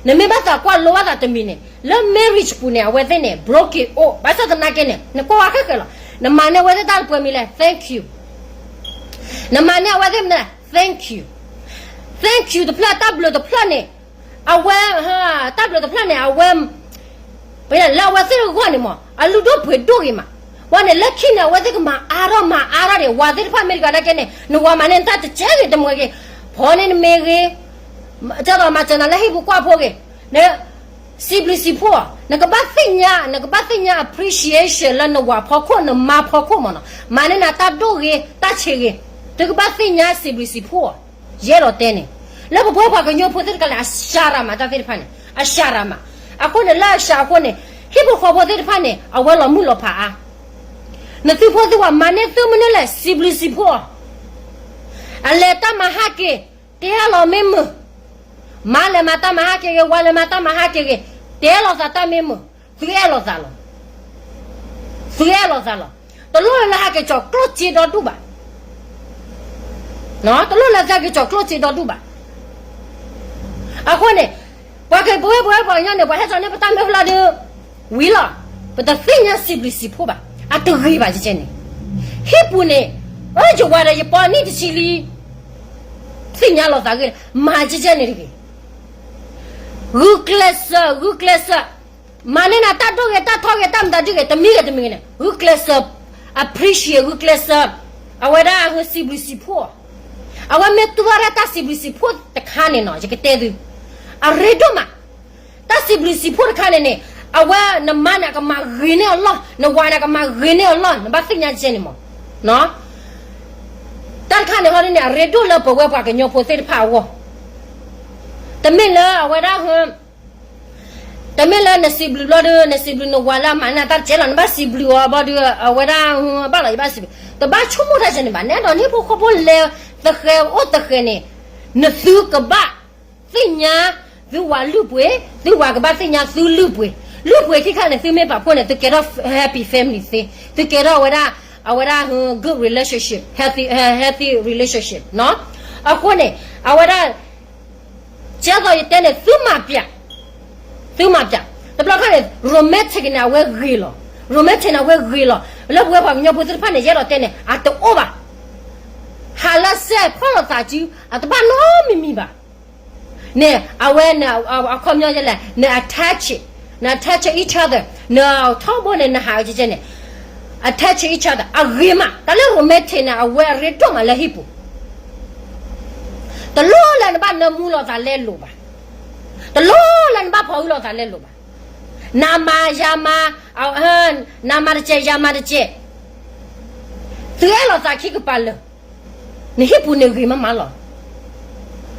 နမ့ၢ်ဘၣ်သးကွၢ်လိဘၣ်သးတမံၤန့ၣ် လၢ marriage ပူၤန့ၣ် အဝဲသ့ၣ်န့ၣ် broken အိၣ်, ဘၣ်ဆၣ်သနာ်က့န့ၣ် နကွၢ်ဝဲခဲဃဲလီၤ, နမၤန့ၢ်အဝဲသ့ၣ်တၢ်တပှဲၤမံၤလဲၣ်, thank you, နမၤန့ၢ်အဝဲသ့ၣ်မနုၤလဲၣ်, thank you, thank you တဖျၢၣ် တၢ်ဘျုးတဖျၢၣ်န့ၣ်, အဝဲ, တၢ်ဘျုးတဖျၢၣ်န့ၣ် အဝဲ လၢအဝဲသ့ၣ်အဂီၢ်န့ၣ်မး အလုၢ်ဒိၣ်ပှ့ၤဒိၣ်ဂ့ၤမး, ဝဲန့ၣ်လၢခံန့ၣ် အဝဲသ့ၣ်ကမၤအါထီၣ်မၤအါထီၣ်ဒံး, ဝၤသ့ၣ်တဖၣ်မ့ၢ်တဂၤနာ်က့န့ၣ် နဝၤမၤန့ၢ်နတၢ်တကဲဂ့ၤတမံၤဂ့ၤ, ဖီန့ၢ်နမ့ၢ်ဂ့ၤ, ကဲသိးမၤစၢၤနၤလၢဟံၣ်ပူၤကွၢ်ဖိဂ့ၤ, န စံးဘျုးစံးဖှိၣ်, နကဘၣ်သ့ၣ်ညါ, နကဘၣ်သ့ၣ်ညါ appreciation လၢနဝၤဖီခိၣ် နမါဖီခိၣ်မးနီၤ, မၤန့ၢ်နၤတၢ်ဒိၣ်ဂ့ၤ တၢ်ဆံးဂ့ၤ, သုကဘၣ်သ့ၣ်ညါစံးဘျုးစံးဖှိၣ်အီၤ, ယအဲၣ်ဒိးတဲန့ၣ်, လၢပဝဲပှၤကညီဖိသ့ၣ်တဖၣ်န့ၣ် အစှၤရၤမး တၢ်သ့ၣ်တဖၣ်န့ၣ် အစှၤရၤမး, အဃိန့ၣ် လၢအစှၤအဃိန့ၣ် ဟံၣ်ဖိဃီဖိသ့ၣ်တဖၣ်န့ၣ် အဝဲလီၤမုၢ်လီၤဖးအါ, နသုဖိသုဝၤမၤန့ၢ်သုမနုၤလဲၣ် စံးဘျုးစံးဖှိၣ်အီၤ, အလဲၤတၢ်မၤဟးက့ၤ, တဲအလီၤမ့ၢ်မုာ်, မါလဲၤမၤတၢ်မၤဟးက့ၤဂ့ၤ, ဝၤလဲၤမၤတၢ်မၤဟးက့ၤဂ့ၤ, တဲလိာ်သးတၢ်မ့ၢ်မုာ်, သုအဲၣ်လိာ်သးလီၤ, သုအဲၣ်လိာ်သးလီၤ, တလိၣ်လၢဟဲက့ၤကၠီၤကျိၣ်စ့ဒီဒူၣ်ဘၣ်, တလိၣ်လၢဟဲက့ၤကၠီၤကျိၣ်စ့ဒီဒူၣ်ဘၣ်, အဃိန့ၣ် ပှၤကပဝဲပဝဲပှၤကညီန့ၣ် ပှၤဟဲကၠီၤန့ၢ်ပတၢ်မ့ၢ်အိၣ်လီၤဒီး ဝံၤလီၤ, ပတသ့ၣ်ညါစံးဘျုးစံးဖှိၣ်ဘၣ်, အတဂ့ၤဘၣ်ကဲန့ၣ်, ဟံၣ်ပူၤန့ၣ်, အၢယဝၤဒီးယပီနံၣ်တဆံလံ, သ့ၣ်ညါလိာ်သးဂ့ၤ, မၤကဲန့ၣ်တဂ့ၤ, ဂုာ်ကျဲးစၢး ဂုာ်ကျဲးစၢး, မၤန့ၢ်နၤတၢ်ဒိၣ်ဂ့ၤ တၢ်ထီဂ့ၤ တၢ်မတၤဒုဂ့ၤ တမံၤဂ့ၤတမံၤဂ့ၤန့ၣ် ဂုာ်ကျဲးစၢး appreciate ဂုာ်ကျဲးစၢး, အဝဲဒၣ်ဟဲစံးဘျုးစံးဖှိၣ်, အဝဲမ့ၢ်တူၢ်ဘၣ်ဒၣ်တၢ်စံးဘျုးစံးဖှိၣ်တခါန့ၣ်နီၤ ယကတဲသု, အရ့ဒိၣ်မး, တၢ်စံးဘျုးစံးဖှိၣ်တခါန့ၣ်န့ၣ်, အဝဲနမါန့ၣ် အကမၤဂ့ၤန့ၢ်အလီၢ်, နဝၤန့ၣ် အကမၤဂ့ၤန့ၢ်အလီၢ်, နဘၣ်သ့ၣ်ညါကဲန့ၣ်မး, တၢ်တခါန့ၣ်ဟီဒ်န့ၣ် အရ့ဒိၣ်လၢပဝဲပှၤကညီဖိသ့ၣ်တဖၣ်အဂီၢ်, တမ့ၢ်လၢအဝဲဒၣ် တမ့ၢ်လၢနစံးဘျုးဘျီဒီး နစံးဘျုးနဝၤလၢအမၤန့ၢ်နၤတၢ်တကဲလီၤ, နဘၣ်စံးဘျုးအီၤဘျီဒီး အဝဲဒၣ်ဘၣ်လီၤ ယဘၣ်စံးဘျုး, တဘၣ်ဆိကမိၣ်တၢ်ကဲန့ၣ်ဘၣ်, နဲဒိးန့ၢ်ဖိဃီဖိလဲၤသဃဲၤအိၣ်သဃဲၤန့ၣ်, နသုကဘၣ်သ့ၣ်ညါ သုဝၤလုၢ်ပှ့ၤ, သုဝၤကဘၣ်သ့ၣ်ညါသုလုၢ်ပှ့ၤ, လုၢ်ပှ့ၤခံခါန့ၣ် သုမ့ၢ်ပာ်ဖှိၣ်န့ၣ် သုကဲထီၣ် happy family သ့, သုကဲထီၣ်အဝဲဒၣ်, အဝဲဒၣ် good relationship, healthy, healthy relationship နီၤ, အဃိန့ၣ် အဝဲဒၣ် ကဲသိးယတဲန့ၣ် သုမၤပျး, သုမၤပျး, တဘျီခါန့ၣ် romantic န့ၣ် အဝဲဂ့ၤလီၤ, romantic န့ၣ် အဝဲဂ့ၤလီၤ. လၢပဝဲပှၤကညီဖိသ့ၣ်တဖၣ်န့ၣ် ယအဲၣ်ဒိးတဲန့ၣ် အတအိၣ်ဘၣ်. ဟးလၢစဲးဖီၣ်လိာ်သးစု အတဘၣ်နီတမံၤမံၤဘၣ်. န့ၣ် အဝဲန့ၣ် အခီပညီယဲလဲၣ် န attach, န attach each other, နထီဘိန့ၣ် နဟးကဲကဲန့ၣ် attach each other အဂ့ၤမး. တၢ်လၢ romantic န့ၣ် အဝဲအရ့ဒိၣ်မးလၢဟံၣ်ပူၤ. တလိၣ်လၢနဘၣ်နၢမူလိာ်သးလဲလိာ်ဘၣ်. တလိၣ်လၢနဘၣ်ဖီၣ်အုၣ်လိာ်သးလဲလိာ်ဘၣ်. နမၤယၤမၤ, နမၤတကဲး ယၤမၤတကဲး, သုအဲၣ်လိာ်သးခံကပၤလၢာ်, နဟံၣ်ပူၤန့ၣ်ဂ့ၤမးမးလီၤ.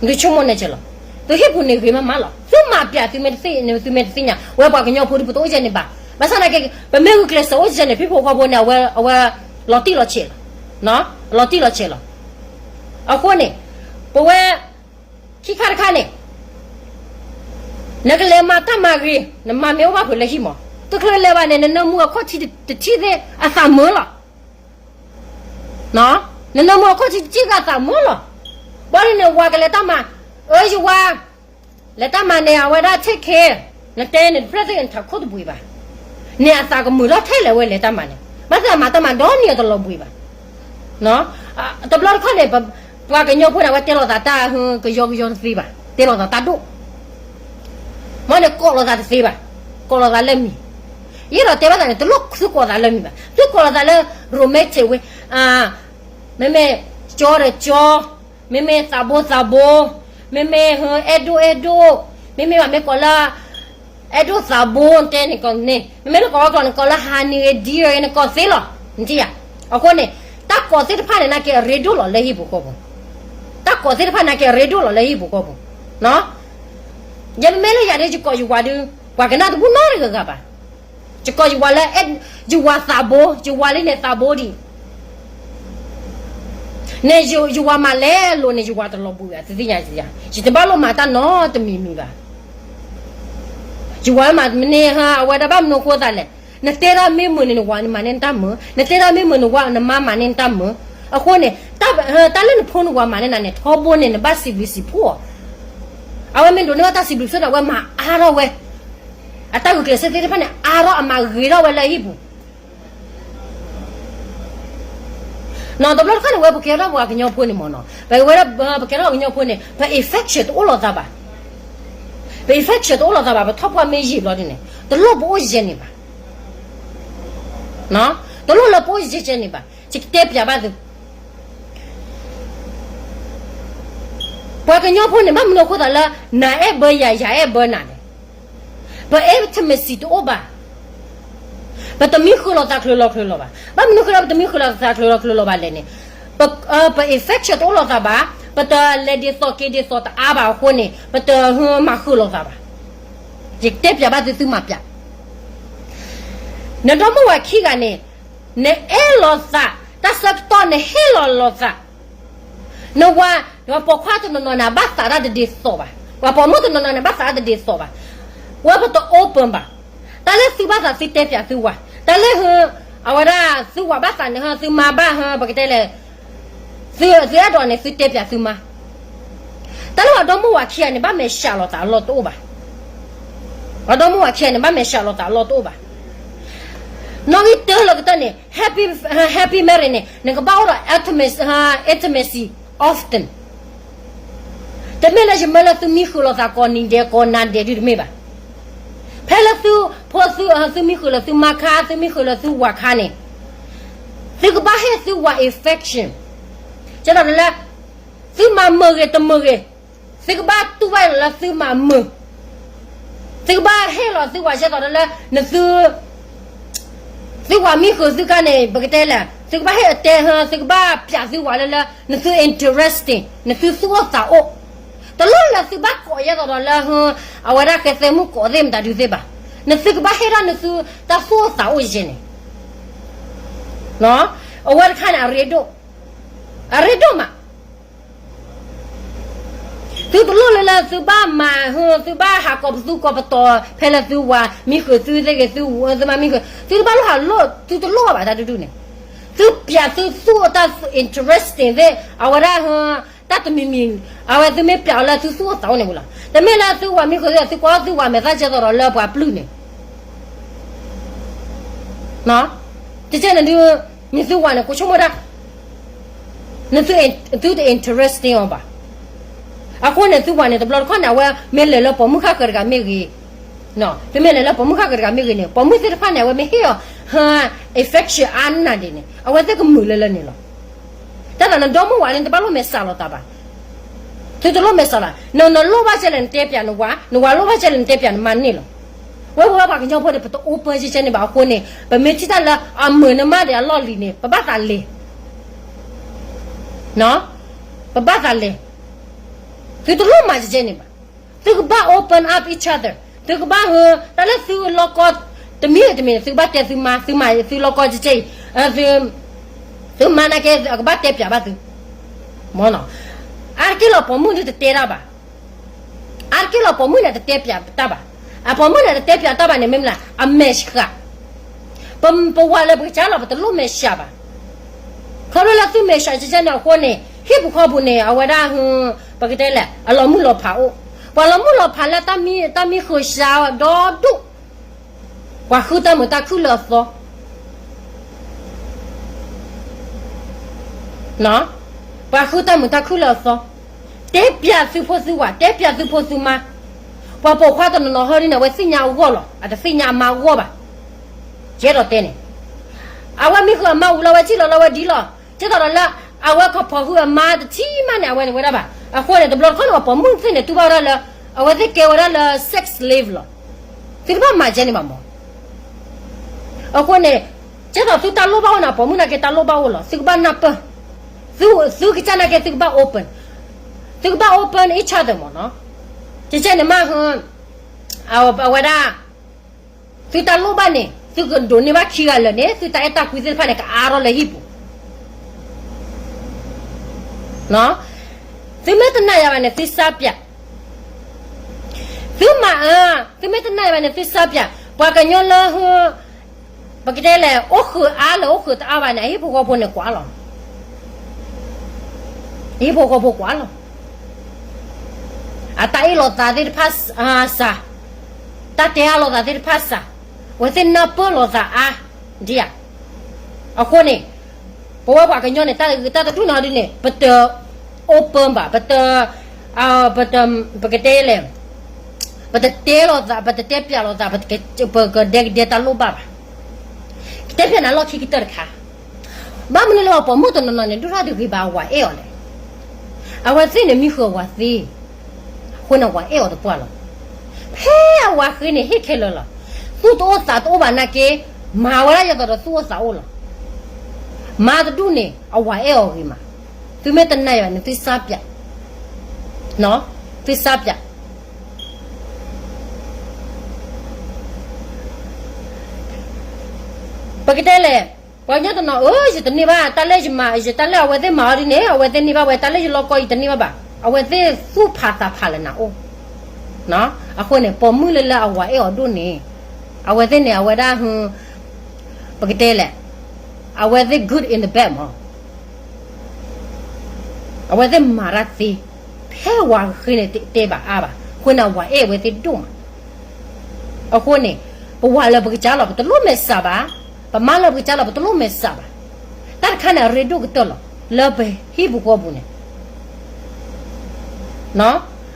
နကဆိကမိၣ်န့ၣ်ကဲလီၤ. သုဟံၣ်ပူၤန့ၣ်ဂ့ၤမးမးလီၤ. သုမၤပျးသုမ့ၢ်တသ့န့ၣ် သုမ့ၢ်တသ့ၣ်ညါ, ဝဲပှၤကညီဖိဒ်ပတအိၣ်ကဲန့ၣ်ဘၣ်. ဘၣ်ဆၣ်သနာ်က့ ပမ့ၢ်ဂုာ်ကျဲးစၢးအိၣ်ကဲန့ၣ် ဖံဖိခွါဖိန့ၣ် အဝဲ အဝဲ လီၤတံၢ်လီၤဆဲးလီၤ. လီၤတံၢ်လီၤဆဲးလီၤ. အဃိန့ၣ် ပဝဲ ခံခါတခါန့ၣ် နကလဲၤမၤတၢ်မၤဂ့ၤ နမၤမ့ၢ်အိၣ်ဘၣ်ဖုးလၢဟံၣ်မး, တချုးလဲၤဘၣ်န့ၣ် နနၢမူအခီၣ်ထံးတထံၣ်သ့ၣ်အသးမုာ်လီၤ. နနၢမူအခီၣ်ထံးတထံၣ်သ့ၣ်အသးမုာ်လီၤ. ဘၣ်ဒ်န့ၣ် ဝၤကလဲၤတၢ်မၤ, အၢ ယဝၤ လဲၤတၢ်မၤန့ၣ် အဝဲဒၣ် take care, နတဲန့ၣ် တဖျၢၣ်သ့ၣ်နထးခိၣ်တဘှံးဘၣ်. န့ၣ်အသးကမုာ်ထီၣ်ထဲလဲၣ်ဝဲလဲၤတၢ်မၤန့ၣ်, ဘၣ်သ့ၣ်အမၤတၢ်မၤဒီနံၤအတလီၤဘှံးဘၣ်. တဘျီတခီၣ်န့ၣ် ပှၤကညီဖိန့ၣ် အဝဲတဲလိာ်သးတၢ် ကယီကယီတသ့ဘၣ်, တဲလိာ်သးတၢ်ဒိၣ် မ့ၢ်န့ၣ် ကိးလိာ်သးတသ့ဘၣ်, ကိးလိာ်သးလၢမံၤ, ယအဲၣ်ဒိးတဲဘၣ်သးန့ၣ် တလိၣ်သုကိးသးလၢမံၤဘၣ်, သုကိးလိာ်သးလၢ romantic ဝဲ, မ့မ့ၢ်ကၠီဒီးကၠီ, မ့မ့ၢ်သးဘိသးဘိ, မ့မ့ၢ်ဟဲဒိၣ်အဲဒိၣ်, မ့မ့ၢ်ဘၣ်မ့ၢ်ကိးလၢ အဲဒိၣ်သးဘိတဲန့ၣ်ကီးန့ၣ်, မ့မ့ၢ်လၢကိးဝဲကျိာ်န့ၣ် ကိးလၢ honey ဂ့ၤ dear ဂ့ၤန့ၣ် ကိးသ့လီၤ, နထံၣ်ဧါ. အဃိန့ၣ် တၢ်ကိးသ့ၣ်တဖၣ်န့ၣ် နာ်က့အရ့ဒိၣ်လီၤလၢဟံၣ်ပူၤဃီပူၤ, တၢ်ကိးသ့ၣ်တဖၣ်နာ်က့အရ့ဒိၣ်လီၤလၢဟံၣ်ပူၤဃီပူၤ. ယမ့မ့ၢ်လၢယၤဒီး ယကိးယဝၤဒီး ပှၤကနၣ်တဘူၣ်နီတဂၤဂၤဘၣ်. ယကိးယဝၤလၢ ယဝၤသးဘိ, ယဝၤလၢန့ၣ်သးဘိဒံး န့ၣ် ယဝၤမၤလဲလိာ်န့ၣ် ယဝၤတလီၤဘှံးဘၣ် သုသ့ၣ်ညါ, ယတဘၣ်လိၣ်မၤတၢ်နီတမံၤမံၤဘၣ်. ယဝၤမၤမနုၤ အဝဲဒၣ်ဘၣ်မနုၤအဃိသးလဲၣ်, နတဲဒၣ်မ့ၢ်မုာ်န့ၣ် နဝၤန့ၣ်မၤန့ၢ်နတၢ်မုာ်, နတဲဒၣ်မ့ၢ်မုာ်နဝၤ နမါမၤန့ၢ်နတၢ်မုာ်. အဃိန့ၣ် တၢ်လၢနဖိနဝၤမၤန့ၢ်နၤန့ၣ် ထီဘိန့ၣ် နဘၣ်စံးဘျုးစံးဖှိၣ်အီၤ. အဝဲမ့ၢ်ဒိးန့ၢ်ဘၣ်တၢ်စံးဘျုးဆိဒီး အဝဲမၤအါထီၣ်ဝဲ အတၢ်ဂုာ်ကျဲးစၢးသ့ၣ်တဖၣ်န့ၣ် အါထီၣ်အမၤဂ့ၤထီၣ်ဝဲလၢအဟံၣ်ပူၤ နီၤ. တဘျီတခီၣ်န့ၣ် ဝဲပကဲထီၣ်ပှၤကညီဖိန့ၣ်မ့ၢ်နီၤ, ပဝဲဒၣ်ပကဲထီၣ်ပှၤကညီဖိန့ၣ် ပ affection တအိၣ်လိာ်သးဘၣ်, ပ affection တအိၣ်လိာ်သးဘၣ်. ပထီၣ်ပှၢ်မ့ၢ်ယံာ်ဘျီဒ်န့ၣ် တလိၣ်ပအိၣ်ယဲန့ၣ်ဘၣ်, တလိၣ်လၢပအိၣ်ယဲကဲန့ၣ်ဘၣ်. ယကတဲပျးဘၣ်သု ပှၤကညီဖိန့ၣ် ဘၣ်မနုၤအဃိသးလၢ နအဲၣ်ဘၢယၤ ယၤအဲၣ်ဘၢနၤလဲၣ်. ပ intimacy တအိၣ်ဘၣ်. ပတမံဃုာ်လိာ်သးချုးလီၤချုးလီၤဘၣ်. ဘၣ်မနုၤဃိလၢပတမံဃုာ်လိာ်သးချုးလီၤချုးလီၤဘၣ်လဲၣ်န့ၣ်, ပ ပ affection တအိၣ်လိာ်သးဘၣ်. ပတလဲၤဒ်သိးက့ၤဒ်သိးတအါဘၣ်အဃိန့ၣ် ပတမၤဃုာ်လိာ်သးဘၣ်. ယတဲပျးဘၣ်သု သုမၤပျး နဒီမိၢ်ဝၤခံဂၤန့ၣ် နအဲၣ်လိာ်သး, တၢ်ဆၢကတီၢ်နဟ့ၣ်လီၤလိာ်သး, နဝၤ, ပိာ်ခွါတနီၤနီၤန့ၣ် ဘၣ်သးတၢ်တဒ်သိးဘၣ်, ပှၤပိာ်မုၣ်တနီၤနီၤန့ၣ် ဘၣ်သးတၢ်တဒ်သိးဘၣ်. ဝဲပတ open ဘၣ်. တၢ်လၢသုဘၣ်သး သုတဲပျးသုဝၤ, တၢ်လၢ အဝဲဒၣ်သုဝၤဘၣ်သးန့ၣ် သုမါဘၣ် ပကတဲလဲၣ် သုအဲၣ်ဒိးန့ၣ် သုတဲပျးသုမါ. တၢ်လၢပှၤဒီမိၢ်ဝၤခံဂၤန့ၣ် ဘၣ်မဲာ်ဆှးလိာ်သးအလီၢ်တအိၣ်ဘၣ်. ပှၤဒီမိၢ်ဝၤခံဂၤန့ၣ် ဘၣ်မဲာ်ဆှးလိာ်သးအလီၢ်တအိၣ်ဘၣ်. နီၣ်ဂံၢ်တၢလၢကတၢၢ်န့ၣ် happy, happy marriage န့ၣ် နကဘၣ်အိၣ်ဒီး intimacy, intimacy often. တမ့ၢ်လၢယမၢလၢသုမံဃုာ်လိာ်သးကိးနံၤဒဲးကိးနၤဒဲးဒုတမ့ၢ်ဘၣ်. ဖဲလၢသုဖိသု, သုမံဃုာ်လၢသုမါခါ, သုမံဃုာ်လၢသုဝၤခါန့ၣ်, သုကဘၣ်ဟ့ၣ်သုဝၤ affection ကဲသိးလၢ သုမၤမုာ်ဂ့ၤတမုာ်ဂ့ၤ, သုကဘၣ်တူၢ်ဘၣ်လၢသုမၤမုာ်, သုကဘၣ်ဟ့ၣ်လီၤသုဝၤကဲသိးလၢ နသု သုဝၤမံဃုာ်သုခါန့ၣ် ပကတဲလဲၣ် သုကဘၣ်ဟ့ၣ်အတဲဟၢ သုကဘၣ်ပျးသုဝၤလၢလၢ နသု interesting နသုသူၣ်အိၣ်သးအိၣ်, တလိၣ်လၢသုဘၣ်ကိးယဲသိးဒီးလၢ အဝဲဒၣ်ဃဲသဲမုၣ်ကိးသ့ၣ်မတၤဒုသ့ၣ်ဘၣ်. နသုကဘၣ်ဟ့ၣ်ထီၣ်နသုတၢ်သူၣ်အိၣ်သးအိၣ်ယဲန့ၣ်, အဝဲတခါန့ၣ် အရ့ဒိၣ်, အရ့ဒိၣ်မး သုတလိၣ်လၢလၢသုဘၣ်မၤ, သုဘၣ်ဟးကိးပသူကိးပတီၤ ဖဲလၢသုဝၤမံဃုာ်သုသ့ၣ်ဂ့ၤ သုမါမံဃုာ် သုတဘၣ်လိၣ်ဟးလိၣ်, သုတလိၣ်ဘၣ်တၢ်ဒုဒုန့ၣ်, သုပျးသုသူၣ်အိၣ်တၢ် interesting သ့ၣ် အဝဲဒၣ် တၢ်တမံၤမံၤ, အဝဲသုမ့ၢ်ပျးအီၤလၢသုသူၣ်အိၣ်သးအိၣ်န့ၣ်ဝံၤလီၤ. တမ့ၢ်လၢသုဝၤမံဃုာ်သ့ၣ် သုကိးသုဝၤမဲာ်သၣ်ကဲသိးဒီးလၢပှၤပျုၢ်န့ၣ်, ကဲကဲန့ၣ်ဒုး, မ့ၢ်သုဝၤန့ၣ် ကိးဆိကမိၣ်ဒၣ်, နသု, သုတ interesting အီၤဘၣ်. အဃိန့ၣ် သုဝၤန့ၣ် တဘျီတခီၣ်န့ၣ် အဝဲမ့ၢ်လဲၤလၢပိာ်မုၣ်ဃၣ်ဃၢၤတဂၤမ့ၢ်ဂ့ၤ, သုမ့ၢ်လဲၤလၢပိာ်မုၣ်ဃၣ်ဃၢၤတဂၤမ့ၢ်ဂ့ၤန့ၣ် ပိာ်မုၣ်သ့ၣ်တဖၣ်န့ၣ် အဝဲမ့ၢ်ဟ့ၣ်အီၤ affection အါနးဒံးန့ၣ် အဝဲသ့ၣ်ကမုာ်လၢလၢန့ၣ်လီၤ. တၢ်သးနဒီမုၢ်ဝၤန့ၣ် နတဘၣ်လိၣ်မဲာ်ဆှးလိာ်သးဘၣ်. သုတလိၣ်မဲာ်ဆှးလီၤ, နလိၣ်ဘၣ်ကဲလဲၣ် နတဲပျးနဝၤ, နဝၤလိၣ်ဘၣ်ကဲလဲၣ် နတဲပျးနမါန့ၣ်လီၤ. ဝဲပဝဲပှၤကညီဖိန့ၣ် ပတ open ကဲကဲန့ၣ်ဘၣ်အဃိန့ၣ် ပမ့ၢ်ထံၣ်တၢ်လၢအမုာ်နမါဒီးအလီၢ်လံၤန့ၣ် ပဘၣ်သးလဲၤ, ပဘၣ်သးလဲၤ. သုတလိၣ်မၤကဲကဲန့ၣ်ဘၣ်. သုကဘၣ် open up each other, သုကဘၣ်ဟ, တၢ်လၢသုလီၢ်ကီ တမံၤတမံၤန့ၣ် သုကဘၣ်တဲသုမါ, သုမါ, သုလီၢ်ကီကဲကဲအံၤ, သုမါနာ်က့ အကဘၣ်တဲပျးဘၣ်သု, မ့ၢ်နီၤ. အါတက့ၢ်လီၤ ပိာ်မုၣ်န့ၣ်တတဲတၢ်ဘၣ်. အါတက့ၢ်လီၤ ပိာ်မုၣ်န့ၣ်တတဲပျးတၢ်ဘၣ်. အပိာ်မုၣ်န့ၣ်တတဲပျးတၢ်ဘၣ်န့ၣ် မ့ၢ်မနုၤလဲၣ် အမဲာ်ဆှး, ပ, ပဝၤလၢပကစၢ်လီၤ ပတလိၣ်မဲာ်ဆှးဘၣ်. ခီဖျိလၢသုမဲာ်ဆှးကဲကဲန့ၣ်အဃိန့ၣ် ဟံၣ်ပူၤဃီပူၤန့ၣ် အဝဲဒၣ်, ပကတဲလဲၣ် အလီၤမုၢ်လီၤဖးအိၣ်, ပှၤလီၤမုၢ်လီၤဖးလၢတၢ်မံ, တၢ်မံဃုာ်စှၤဒီဒူၣ်, ပှၤဃုတၢ်မုာ်တၢ်ခုၣ်လၢအသီ ပှၤဃုတၢ်မုာ်တၢ်ခုၣ်လၢအသီ, တဲပျးသုဖိသုဝၤ, တဲပျးသုဖိသုမါ, ပှၤပိာ်ခွါတနီၤနီၤဟီဒ်န့ၣ် အဝဲသ့ၣ်ညါအဂီၢ်လီၤ, အတသ့ၣ်ညါအမါအဂီၢ်ဘၣ်. ယအဲၣ်ဒိးတဲန့ၣ်, အဝဲမံဃုာ်အမါဝံၤလီၤ အဝဲထံၣ်လီၤလၢအဝဲဒ်လီၤ, ကဲသိးဒီးလၢ အဝဲကဖီၣ်ဃုာ်အမါတထံၣ်မးန့ၣ် အဝဲန့ၣ်ဝဲဒၣ်ဘၣ်. အဃိန့ၣ် တဘျီတခီၣ်န့ၣ် ပှၤပိာ်မုၣ်သ့ၣ်န့ၣ် တူၢ်ဘၣ်ဝဲဒၣ်လၢ အဝဲသ့ၣ်ကဲဝဲဒၣ်လၢ sex slave လီၤ. သုတဘၣ်မၤကဲန့ၣ်ဘၣ်မး. အဃိန့ၣ် ကဲသိးသုတၢ်လိၣ်ဘၣ်အိၣ်န့ၣ် ပိာ်မုၣ်နာ်က့တၢ်လိၣ်ဘၣ်အိၣ်လီၤ. သုကဘၣ်နၢ်ပၢၢ်, သု, သုကစၢ်နာ်က့ သုကဘၣ် open, သုကဘၣ် open each other မးနီၤ. ကဲကဲန့ၣ်မး, အဝဲဒၣ် သုတၢ်လိၣ်ဘၣ်န့ၣ် သုကဒိးန့ၢ်ဘၣ်ခံဂၤလၢာ်န့ၣ် သုတၢ်အဲၣ်တၢ်ကွံသ့ၣ်တဖၣ်န့ၣ် ကအါထီၣ်လၢဟံၣ်ပူၤ သုမ့ၢ်တနာ်ယၤဘၣ်န့ၣ် သုစါပၠး, သုမၤအၢ, သုမ့ၢ်တနာ်ယၤဘၣ်န့ၣ် သုစါပၠး. ပှၤကညီလၢ ပကတဲလဲၣ် အိၣ်ဃုာ်အါလၢအိၣ်ဃုာ်တအါဘၣ်န့ၣ် အဟံၣ်ဖိဃီဖိန့ၣ်ကွၢ်လီၤ. အဟံၣ်ဖိဃီဖိကွၢ်လီၤ. အတၢ်အ့ၣ်လိာ်သးသ့ၣ်တဖၣ်စှၤ, တၢ်တဲအါလိာ်သးသ့ၣ်တဖၣ်စှၤ, အဝဲသ့ၣ်နၢ်ပၢၢ်လိာ်သးအါဒံးဧါ. အဃိန့ၣ် ပဝဲပှၤကညီန့ၣ် တၢ်တဒူၣ်န့ၣ်ဒ်န့ၣ် ပတ open ဘၣ်, ပတ ပကတဲလဲၣ်, ပတတဲလိာ်သး, ပတတဲပၠးလိာ်သး, ပကဒဲကဒဲတၢ်လိၣ်ဘၣ်ဘၣ်. ကတဲပၠးနၤလီၢ်ခံကတၢၢ်တခါ, ဘၣ်မနုၤလၢပှၤပိာ်မုၣ်တနီၤနီၤန့ၣ် ဒိၣ်ထီၣ်တဂ့ၤဘၣ်အဝၤအဲၣ်အီၤလဲၣ်. အဝဲသ့ၣ်န့ၣ်မံဃုာ်အဝၤသ့, အဃိန့ၣ်အဝၤအဲၣ်အီၤတပှၢ်လီၤ. ဖဲအဝၤဃ့န့ၣ် ဟ့ၣ်ခဲလၢာ်လီၤ. သူၣ်တအိၣ်သးတအိၣ်ဘၣ်နာ်က့, မၤဝဲဒၣ်ယသးဒီးသူၣ်အိၣ်သးအိၣ်လီၤ. မၤတဒူၣ်န့ၣ် အဝၤအဲၣ်အီၤဂ့ၤမး. သုမ့ၢ်တနာ်ယၤန့ၣ် သုစါပၠး, သုစါပၠး. ပကတဲလဲၣ်, ပှၤကညီတနီၤ အၢ ယတန့ၢ်ဘၣ်, တၢ်လၢယမၤ, ယတၢ်လၢအဝဲသ့ၣ်မၤအီၤဒ်န့ၣ် အဝဲသ့ၣ်န့ၢ်ဘၣ်ဝဲ, တၢ်လၢယလီၢ်ကီ ယတန့ၢ်ဘၣ်ဘၣ်. အဝဲသ့ၣ်သူၣ်ဖးသးဖးလၢနၤအိၣ်. အဃိန့ၣ် ပိာ်မုၣ်လၢလၢအဝၤအဲၣ်အီၤဒိၣ်န့ၣ်, အဝဲသ့ၣ်န့ၣ် အဝဲဒၣ် ပကတဲလဲၣ်, အဝဲသ့ၣ် good in the bed မး. အဝဲသ့ၣ်မၤတၢ်သ့, ဖဲဝၤဃ့န့ၣ် တတဲဘၣ်အါဘၣ်, အဃိန့ၣ်အဝၤအဲၣ်အဝဲသ့ၣ်ဒိၣ်မး. အဃိန့ၣ် ပဝၤလၢပကစၢ်လီၤ ပတလိၣ်မဲာ်ဆှးဘၣ်, ပမါလၢပကစၢ်လီၤ ပတလိၣ်မဲာ်ဆှးဘၣ်. တၢ်တခါန့ၣ် အရ့ဒိၣ်ကတၢၢ်လီၤ လၢပဟံၣ်ပူၤဃီပူၤန့ၣ်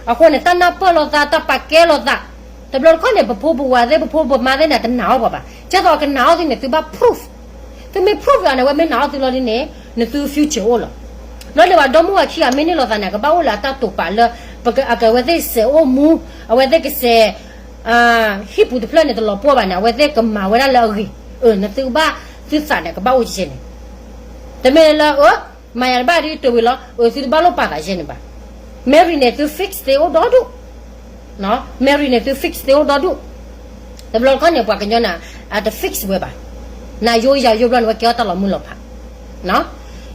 အဃိန့ၣ် တၢ်နၢ်ပၢၢ်လိာ်သး တၢ်ပာ်ကဲလိာ်သး, တဘျီတခီၣ်န့ၣ် ပဖိပဝၤသ့ၣ် ပဖိပမါသ့ၣ်န့ၣ် တနာ်အီၤပှၤဘၣ်. ကဲသိးအကနာ်အီၤသုန့ၣ် သုဘၣ် proof. သုမ့ၢ် proof ယၤန့ၣ် အဝဲမ့ၢ်နာ်အီၤသုလီၤဒ်န့ၣ် နသု future အိၣ်လီၤ. လီၤန့ၣ် ပှၤဒီမါဝၤခံဂၤမ့ၢ်န့ၢ်လိာ်သးန့ၣ် အကဘၣ်အိၣ်လၢအတၢ်တိာ်ပာ်လၢ အက အက အဝဲသ့ၣ်စဲးအိၣ်မူ, အဝဲသ့ၣ်ကစဲး ဟံၣ်ပူၤတဖျၢၣ်န့ၣ် တလီၤပှီၢ်ဘၣ်န့ၣ် အဝဲသ့ၣ်ကမၤဝဲဒၣ်လၢအဂ့ၤ. အၢ နသုကဘၣ် သုသးန့ၣ် ကဘၣ်အိၣ်ကဲန့ၣ်. တမ့ၢ်လၢ အၢ မၤယၤတဘၣ်ဒ်တဝံၤလီၤ အၢ သုတဘၣ်လိၣ်ပာ်သးကဲန့ၣ်ဘၣ်. Marry န့ၣ် သု fix သ့အိၣ်ဒီဒူၣ်. Marry န့ၣ် သု fix သ့အိၣ်ဒီဒူၣ်. တဘျီတခီၣ်န့ၣ် ပှၤကညီန့ၣ် အတ fix ဝဲဘၣ်. နယိယၤယိဘျီန့ၣ် အဝဲကဲထီၣ်တၢ်လီၤမုၢ်လီၤဖး.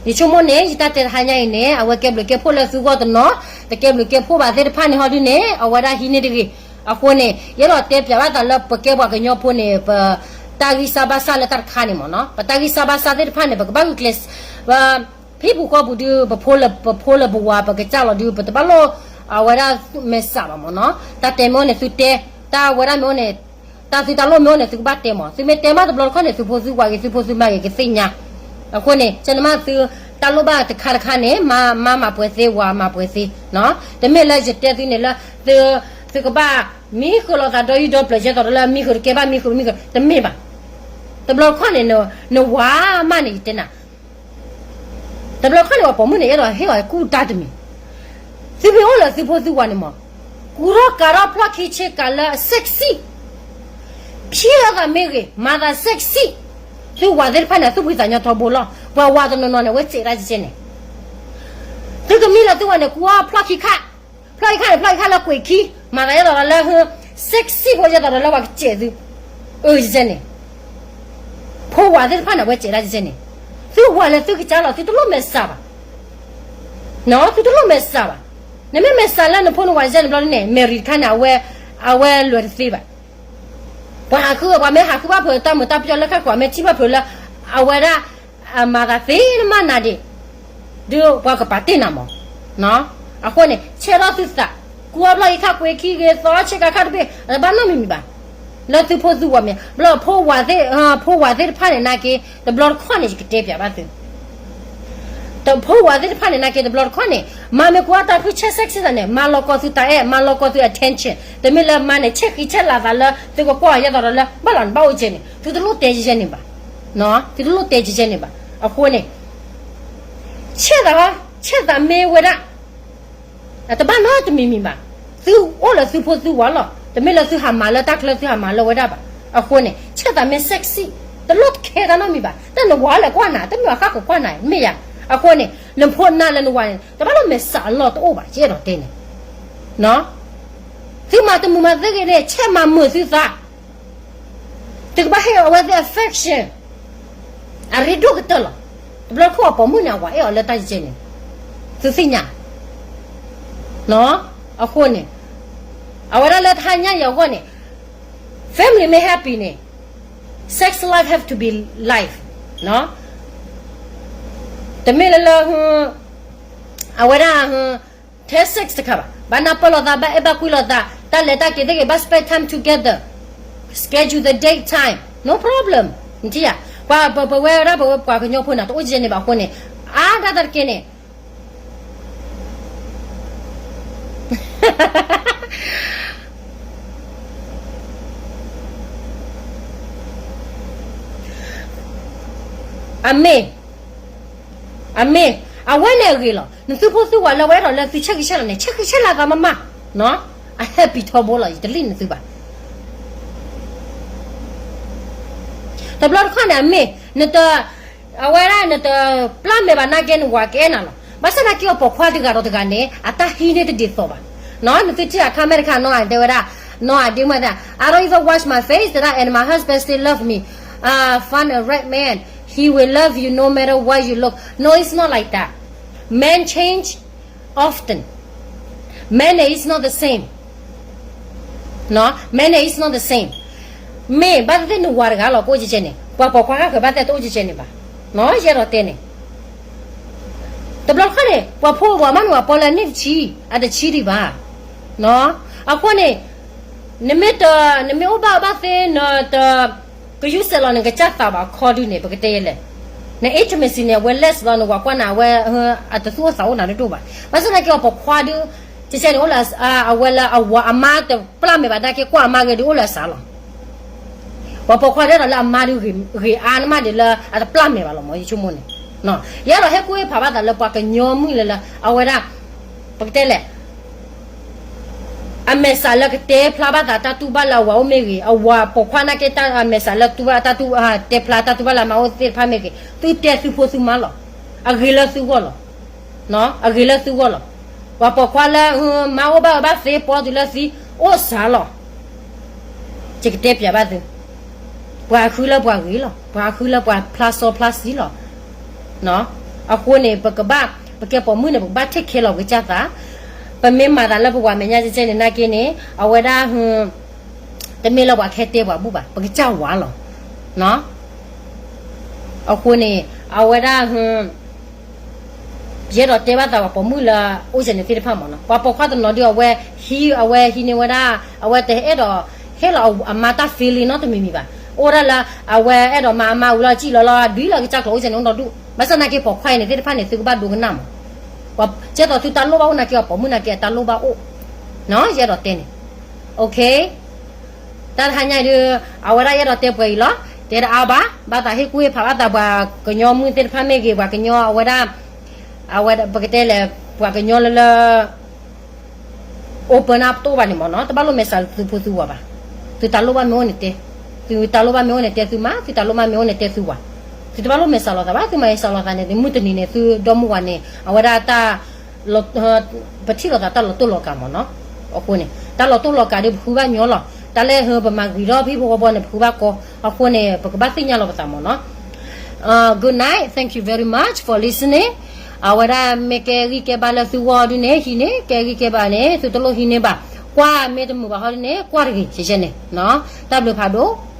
ယဆိကမိၣ်န့ၣ် ယတၢ်တဲတဟါညါအံၤန့ၣ် အဝဲကဲဘျုးကဲဖှိၣ်လၢသုဂီၢ်တနီၤ, တကဲဘျုးကဲဖှိၣ်ဘၣ်သ့ၣ်တဖၣ်န့ၣ်ဟီဒ်န့ၣ် အဝဲဒၣ်ဟံးန့ၢ်တဂ့ၤ. အဃိန့ၣ် ယအဲၣ်ဒိးတဲပၠးဘၣ်သးလၢပကဲပှၤကညီဖိန့ၣ် ပတၢ်ဂံၢ်စၢ်ဘါစၢ်လၢတၢ်တခါန့ၣ်မ့ၢ်နီၤ, ပတၢ်ဂံၢ်စၢ်ဘါစၢ်သ့ၣ်တဖၣ်န့ၣ် ပကဘၣ်ဂုာ်ကျဲး ပဟံၣ်ပူၤဃီပူၤဒုး ပဖိလၢပဝၤ ပကစၢ်လီၤဒုး ပတဘၣ်လိၣ် အဝဲဒၣ်မဲာ်ဆှးဘၣ်မ့ၢ်နီၤ. တၢ်တဲမ့ၢ်အိၣ်န့ၣ် သုတဲ, တၢ်ဝဲဒၣ်မ့ၢ်အိၣ်န့ၣ် တၢ်သုတၢ်လိၣ်မ့ၢ်အိၣ်န့ၣ် သုကဘၣ်တဲမး, သုမ့ၢ်တဲမးတဘျီတခီၣ်န့ၣ် သုဖိသုဝၤဂ့ၤ သုဖိသုမါဂ့ၤကသ့ၣ်ညါ. အဃိန့ၣ် ကနမၢသုတၢ်လိၣ်ဘၣ်တခါတခါန့ၣ် မါမၤပှဲၤသ့ ဝၤမၤပှဲၤသ့, တမ့ၢ်လၢယတဲသုန့ၣ်လၢ သုကဘၣ်မံဃုာ်လိာ်သးဒီးယူၢ်ဒီပျၢၤကဲသိးဒီးလၢမံဃုာ်တကဲဘၣ် မံဃုာ်မံဃုာ် တမ့ၢ်ဘၣ်. တဘျီတခီၣ်န့ၣ် နဝၤမးန့ၣ် ယတဲနၤ တဘျီခီၣ်န့ၣ် ပှၤပိာ်မုၣ်န့ၣ် အဲၣ်ဒိးဟ့ၣ်အီၤကူၣ်တၢ်တမံၤ, သုမ့ၢ်အိၣ်လၢသုဖိသုဝၤန့ၣ်မး, ကူထီၣ်ကၤထီၣ်ဖျီၣ်ခံဆ့ကၤလၢ sexy, ဖံးလိာ်သးမ့ၢ်ဂ့ၤ မၤသး sexy, သုဝၤသ့ၣ်တဖၣ်န့ၣ် သူၣ်ဖှံသးညီထီဘိလီၤ. ပှၤဝၤတနီၤနီၤန့ၣ် အဝဲစဲးဒၣ်ကဲကဲန့ၣ်, သုကမံလၢသုဝၤန့ၣ် ကူအီၣ်ဖျီၣ်ခံခါ, ဖျီၣ်ခံခါန့ၣ် ဖျီၣ်ခံခါလၢကွံာ်ခံ, မၤသးဒ်သိးဒီးလၢ sexy ဖိဒ်သိးဒီးလၢပှၤကစဲးသု, အၢ ကဲကဲန့ၣ် ဖိဝၤသ့ၣ်တဖၣ်န့ၣ် အဝဲစဲးဒၣ်ကဲကဲန့ၣ်, သုဝၤလၢသုကစၢ်လီၤ သုတလိၣ်မဲာ်ဆှးဘၣ်, သုတလိၣ်မဲာ်ဆှးဘၣ်. နမ့ၢ်မဲာ်ဆှးလၢနဖိနဝၤကဲန့ၣ်ဘျီန့ၣ် marry တခါန့ၣ် အဝဲလွဲၤတသ့ဘၣ်. ပှၤဟးဃု ပှၤမ့ၢ်ဟးဃုဘၣ်ဖုးတၢ်မုာ်တၢ်ပျီလၢခါခိၣ် မ့ၢ်ထံၣ်ဘၣ်ဖုးလၢ အဝဲဒၣ် အမၤသးသ့နမးနၤဒံး, ဒီးပှၤကပာ်တ့ၢ်နၤမး, အဃိန့ၣ် ဆဲးထီၣ်သုသး, ကူအီၣ်ဖျီၣ်အံၤခါကွံာ်ခံဂ့ၤသီဆ့ကၤခါတဘ့ၣ် အတဘၣ်နီတမံၤမံၤဘၣ်, လၢသုဖိသုဝၤမ့ၢ် ဘျီဖိဝၤသ့ၣ်, ဖိဝၤသ့ၣ်တဖၣ်န့ၣ်နာ်က့ တဘျီတခီၣ်န့ၣ် ယကတဲပျးဘၣ်သု တဖိဝၤသ့ၣ်တဖၣ်န့ၣ် နာ်က့တဘျီတခီၣ်န့ၣ် မါမ့ၢ်ကူအီၣ်တၢ်ဖုဆဲး sexy သးန့ၣ် မၤလီၤကီသုတၢ်အဲၣ် မၤလီၤကီသု attention, တမ့ၢ်လၢမါန့ၣ် ဆဲးဃံဆဲးလၤသးလၢသုကကွၢ်အီၤ ယဲသိးဒီးလၢ ဘၣ်လီၤနဘၣ်အိၣ်ကဲန့ၣ် သုတလိၣ်တဲကဲကဲန့ၣ်ဘၣ်, သုတလိၣ်တဲကဲကဲန့ၣ်ဘၣ်. အဃိန့ၣ် ဆဲးသး, ဆဲးသးမ့ၢ်ဝဲဒၣ် တဘၣ်နီတမံၤမံၤဘၣ်, သုအိၣ်လၢသုဖိသုဝၤလီၤ, တမ့ၢ်လၢသုဟးမၤလၢတၢ်ချၢ သုဟးမၤလၢဝဲဒၣ်ဘၣ်. အဃိန့ၣ် ဆဲးသးမ့ၢ် sexy တလိၣ်တခဲတၢ်နီတမံၤဘၣ်, တၢ်နဝၤလဲၤကွၢ်နၤ တမ့ၢ်ဘၣ်ဃၣ်ကကွၢ်နၤ မ့ၢ်ယၤ. အဃိန့ၣ် နဖိနါလၢနဝၤန့ၣ် တဘၣ်လီၤမဲာ်ဆှးအလီၢ်တအိၣ်ဘၣ် ယအဲၣ်ဒိးတဲန့ၣ် သုမၤတမုာ်မၤသ့ဂ့ၤန့ၣ် ဆဲးမၤမုာ်သုသး, သုကဘၣ်ဟ့ၣ်အဝဲသ့ၣ် affection အရ့ဒိၣ်ကတၢၢ်လီၤ. တဘျီခိၣ်အပိာ်မုၣ်န့ၣ် အဝၤအဲၣ်အီၤလၢတၢ်ကဲကဲန့ၣ် သုသ့ၣ်ညါ အဃိန့ၣ် အဝဲဒၣ်လၢတဟါညါအံၤအဂီၢ်န့ၣ် family မ့ၢ် happy န့ၣ် sex life have to be life တမ့ၢ်လၢလၢ အဝဲဒၣ် ထဲ sex တခါဘၣ်, ဘၣ်နၢ်ပၢၢ်လိာ်သး ဘၣ်အဲၣ်ဘၣ်ကွံလိာ်သး တၢ်လဲၤတၢ်က့ၤသ့ၣ်ဂ့ၤ ဘၣ် spend time together, schedule the date time, no problem. နထံၣ်ဧါ, ပှၤပဝဲဒၣ်ပဝဲပှၤကညီဖိန့ၣ် တအိၣ်ကဲန့ၣ်ဘၣ်အဃိန့ၣ် အါဒၣ်တၢ်တက့ၢ်န့ၣ် အမ့ၢ်, အမ့ၢ်, အဝဲန့ၣ်အဂ့ၤလီၤ. နသုဖိသုဝၤလၢဝဲအဲၣ်ဒိးလၢသုဆဲးဃံဆဲးလၤန့ၣ် ဆဲးဃံဆဲးလၤသးမးမး, အ happy ထီဘိလီၤ ယတလံၣ်နသုဘၣ်. တဘျီတခီၣ်န့ၣ် အမ့ၢ်, နတ, အဝဲဒၣ်နတပျၢ်မဲာ်ဘၣ်နာ်က့ နဝၤကအဲၣ်နၤလီၤ. ဘၣ်ဆၣ်သနာ်က့အီၤပိာ်ခွါတဂၤဒီးတဂၤန့ၣ် အတၢ်ဟံးန့ၢ်တဒ်သိးဘၣ်. နသုထံၣ်အခါမဲာ်တခါ နီၢ်အတဲဝဲဒၣ်, နီၢ်အဒ့မုၣ်တဲ, I don't even wash my face တဲဒၣ် and my husband still love me. Find a right man, he will love you no matter what you look. No, it's not like that. Men change often. Men is not the same. Men is not the same. မ့ၢ်ဘၣ်သ့ၣ်သ့ၣ်နဝၤတဂၤလီၤ ကအိၣ်ကဲကဲန့ၣ် ပှၤပိာ်ခွါဃၣ်ဃၢၤဘၣ်သ့ၣ်တအိၣ်ကဲကဲန့ၣ်ဘၣ်. ယအဲၣ်ဒိးတဲန့ၣ် တဘျီတခီၣ်န့ၣ် ပှၤဖိဝၤမးနဝၤပီလၢအနံၣ်တဆံ, အတဆံဒံးဘၣ်. အဃိန့ၣ် နမ့ၢ်တ, နမ့ၢ်အိၣ်ဘၣ်အဘၣ်သ့ နတ, ကယူၢ်စဲးလီၤနကစၢ်သးဘၣ်ခီဒုန့ၣ် ပကတဲလဲၣ်, န intimacy န့ၣ် အဝဲ less လီၤ နဝၤကွၢ်နၤ အဝဲ, အတသူၣ်အိၣ်သးအိၣ်နၤဒိၣ်ဒိၣ်ဘၣ်. ဘၣ်ဆၣ်သနာ်က့အီၤပိာ်ခွါဒု, ကဲကဲန့ၣ် အိၣ်လၢ, အဝဲလၢအဝၤအမါတပျၢ်မဲာ်ဘၣ်နာ်က့ ကွၢ်အမါဂ့ၤဒုးအိၣ်လၢအစးလီၤ. ပှၤပိာ်ခွါဒဲးဒီးလၢအမါဒုးဂ့ၤအါနမးဒ်လၢအတပျၢ်မဲာ်ဘၣ်လီၤမး ယဆိကမိၣ်န့ၣ်. ယအဲၣ်ဒိးဟ့ၣ်ကူၣ်ဟ့ၣ်ဖးဘၣ်သးလၢပှၤကညီမုၣ်လၢလၢ အဝဲဒၣ်, ပကတဲလဲၣ်, အမဲာ်စးလၢကတဲဖျါဘၣ်သးတၢ်တူၢ်ဘၣ်လၢအဝၤအိၣ်မ့ၢ်ဂ့ၤ, အဝၤပိာ်ခွါနာ်က့ အမဲာ်စးလၢတူၢ်ဘၣ်တၢ်တူၢ်, တဲဖျါတၢ်တူၢ်ဘၣ်လၢအမါအိၣ်သ့ၣ်တဖၣ်မ့ၢ်ဂ့ၤ, သုတဲသုဖိသုမါလီၤ. အဂ့ၤလၢသုဂီၢ်လီၤ. အဂ့ၤလၢသုဂီၢ်လီၤ. ပှၤပိာ်ခွါလၢ, မါအိၣ်ဘၣ်အၢဘၣ်သ့ ပီတုၤလၢသံ, အိၣ်စးလီၤ. ယကတဲပျးဘၣ်သု, ပှၤဃုလၢပှၤဂ့ၤလီၤ, ပှၤဃုလၢပှၤဖျါစီဖျါဆှံလီၤ. အဃိန့ၣ် ပကဘၣ်, ပကဲပိာ်မုၣ်န့ၣ် ပကဘၣ် take care လီၤပကစၢ်သး, ပမ့ၢ်မၤသးလၢပဝၤမဲာ်ညါကဲကဲန့ၣ်နာ်က့န့ၣ် အဝဲဒၣ်, တမ့ၢ်လၢပှၤခဲတဲပှၤဘူၣ်ဘၣ်, ပကစၢ်ဝၤလီၤ. အဃိန့ၣ်, အဝဲဒၣ်, ယအဲၣ်ဒိးတဲဘၣ်သးပှၤပိာ်မုၣ်လၢအိၣ်ကဲန့ၣ်သ့ၣ်တဖၣ်မးနီၤ, ပှၤပိာ်ခွါတနီၤဒုး အဝဲဟံး, အဝဲဟံးန့ၢ်ဝဲဒၣ်, အဝဲတအဲၣ်ဒိး, ဟ့ၣ်လီၤအမါတၢ် feeling နီတမံၤမံၤဘၣ်. အိၣ်ဒၣ်လၢ အဝဲအဲၣ်ဒိးမၤအမါဝံၤလီၤ စံၣ်လီၤလီၤ ဒုးလီၤကစၢ်ကျိးအိၣ်စဲန့ၣ် အိၣ်ဒီးဒူၣ် ဘၣ်ဆၣ်သနာ်က့ပိာ်ခွါအံၤန့ၣ်သ့ၣ်တဖၣ်န့ၣ် သုကဘၣ်ဒိကနၣ်မး. ကဲသိးသုတၢ်လိၣ်ဘၣ်အိၣ်နာ်က့ အပိာ်မုၣ်နာ်က့ အတၢ်လိၣ်ဘၣ်အိၣ် ယအဲၣ်ဒိးတဲန့ၣ် OK တၢ်တဟါညါအံၤဒီး အဝဲဒၣ်ယအဲၣ်ဒိးတဲပှဲၤအံၤလီၤ. တဲတအါဘၣ်, ဘၣ်သးဟ့ၣ်ကူၣ်ဟ့ၣ်ဖးဘၣ်သးပှၤကညီမုၣ်သ့ၣ်တဖၣ်မ့ၢ်ဂ့ၤ ပှၤကညီအဝဲဒၣ် အဝဲပကတဲလဲၣ် ပှၤကညီလၢလၢ open up တအိၣ်ဘၣ်န့ၣ်မ့ၢ်နီၤ တဘၣ်လိၣ်မဲာ်ဆှးသုဖိသုဝၤဘၣ်. သုတၢ်လိၣ်ဘၣ်မ့ၢ်အိၣ်န့ၣ်တဲ, သုတၢ်လိၣ်ဘၣ်မ့ၢ်အိၣ်န့ၣ်တဲသုမၤ, သုတၢ်လိၣ်ဘၣ်မ့ၢ်အိၣ်န့ၣ်တဲသုဝၤ. သုတဘၣ်လိၣ်မဲာ်ဆှးလိာ်သးဘၣ်, သုမၤမဲာ်ဆှးလိာ်သးန့ၣ် မုၢ်တနံၤန့ၣ် သုဒီမုၢ်ဝၤန့ၣ် အဝဲဒၣ်တၢ် ပထံၣ်လိာ်သးတၢ်လီၤတိၢ်လီၤကၤမ့ၢ်နီၤ. အဃိန့ၣ် တၢ်လီၤတိၢ်လီၤကၤဒီးပဃုဘၣ်ညီလီၤ. တၢ်လၢဟၢပမၤဂ့ၤထီၣ်ဖံဖိဃီဖိန့ၣ် ပဃုဘၣ်ကီ. အဃိန့ၣ် ပကဘၣ်သ့ၣ်ညါလီၤပသးမ့ၢ်နီၤ. Good night, thank you very much for listening. အဝဲဒၣ်မ့ၢ်ကဲဂံၢ်ကဲဘါလၢသုဂီၢ်ဒုန့ၣ် ဟံးန့ၢ်, ကဲဂံၢ်ကဲဘါန့ၣ် သုတလိၣ်ဟံးန့ၢ်ဘၣ်. ကွၢ်မ့ၢ်တမုာ်ဘၣ်ဟီဒုန့ၣ် ကွၢ်တဂ့ၤ ယဲယဲန့ၣ်. တၢ်ဘျုးဖးဒိၣ်.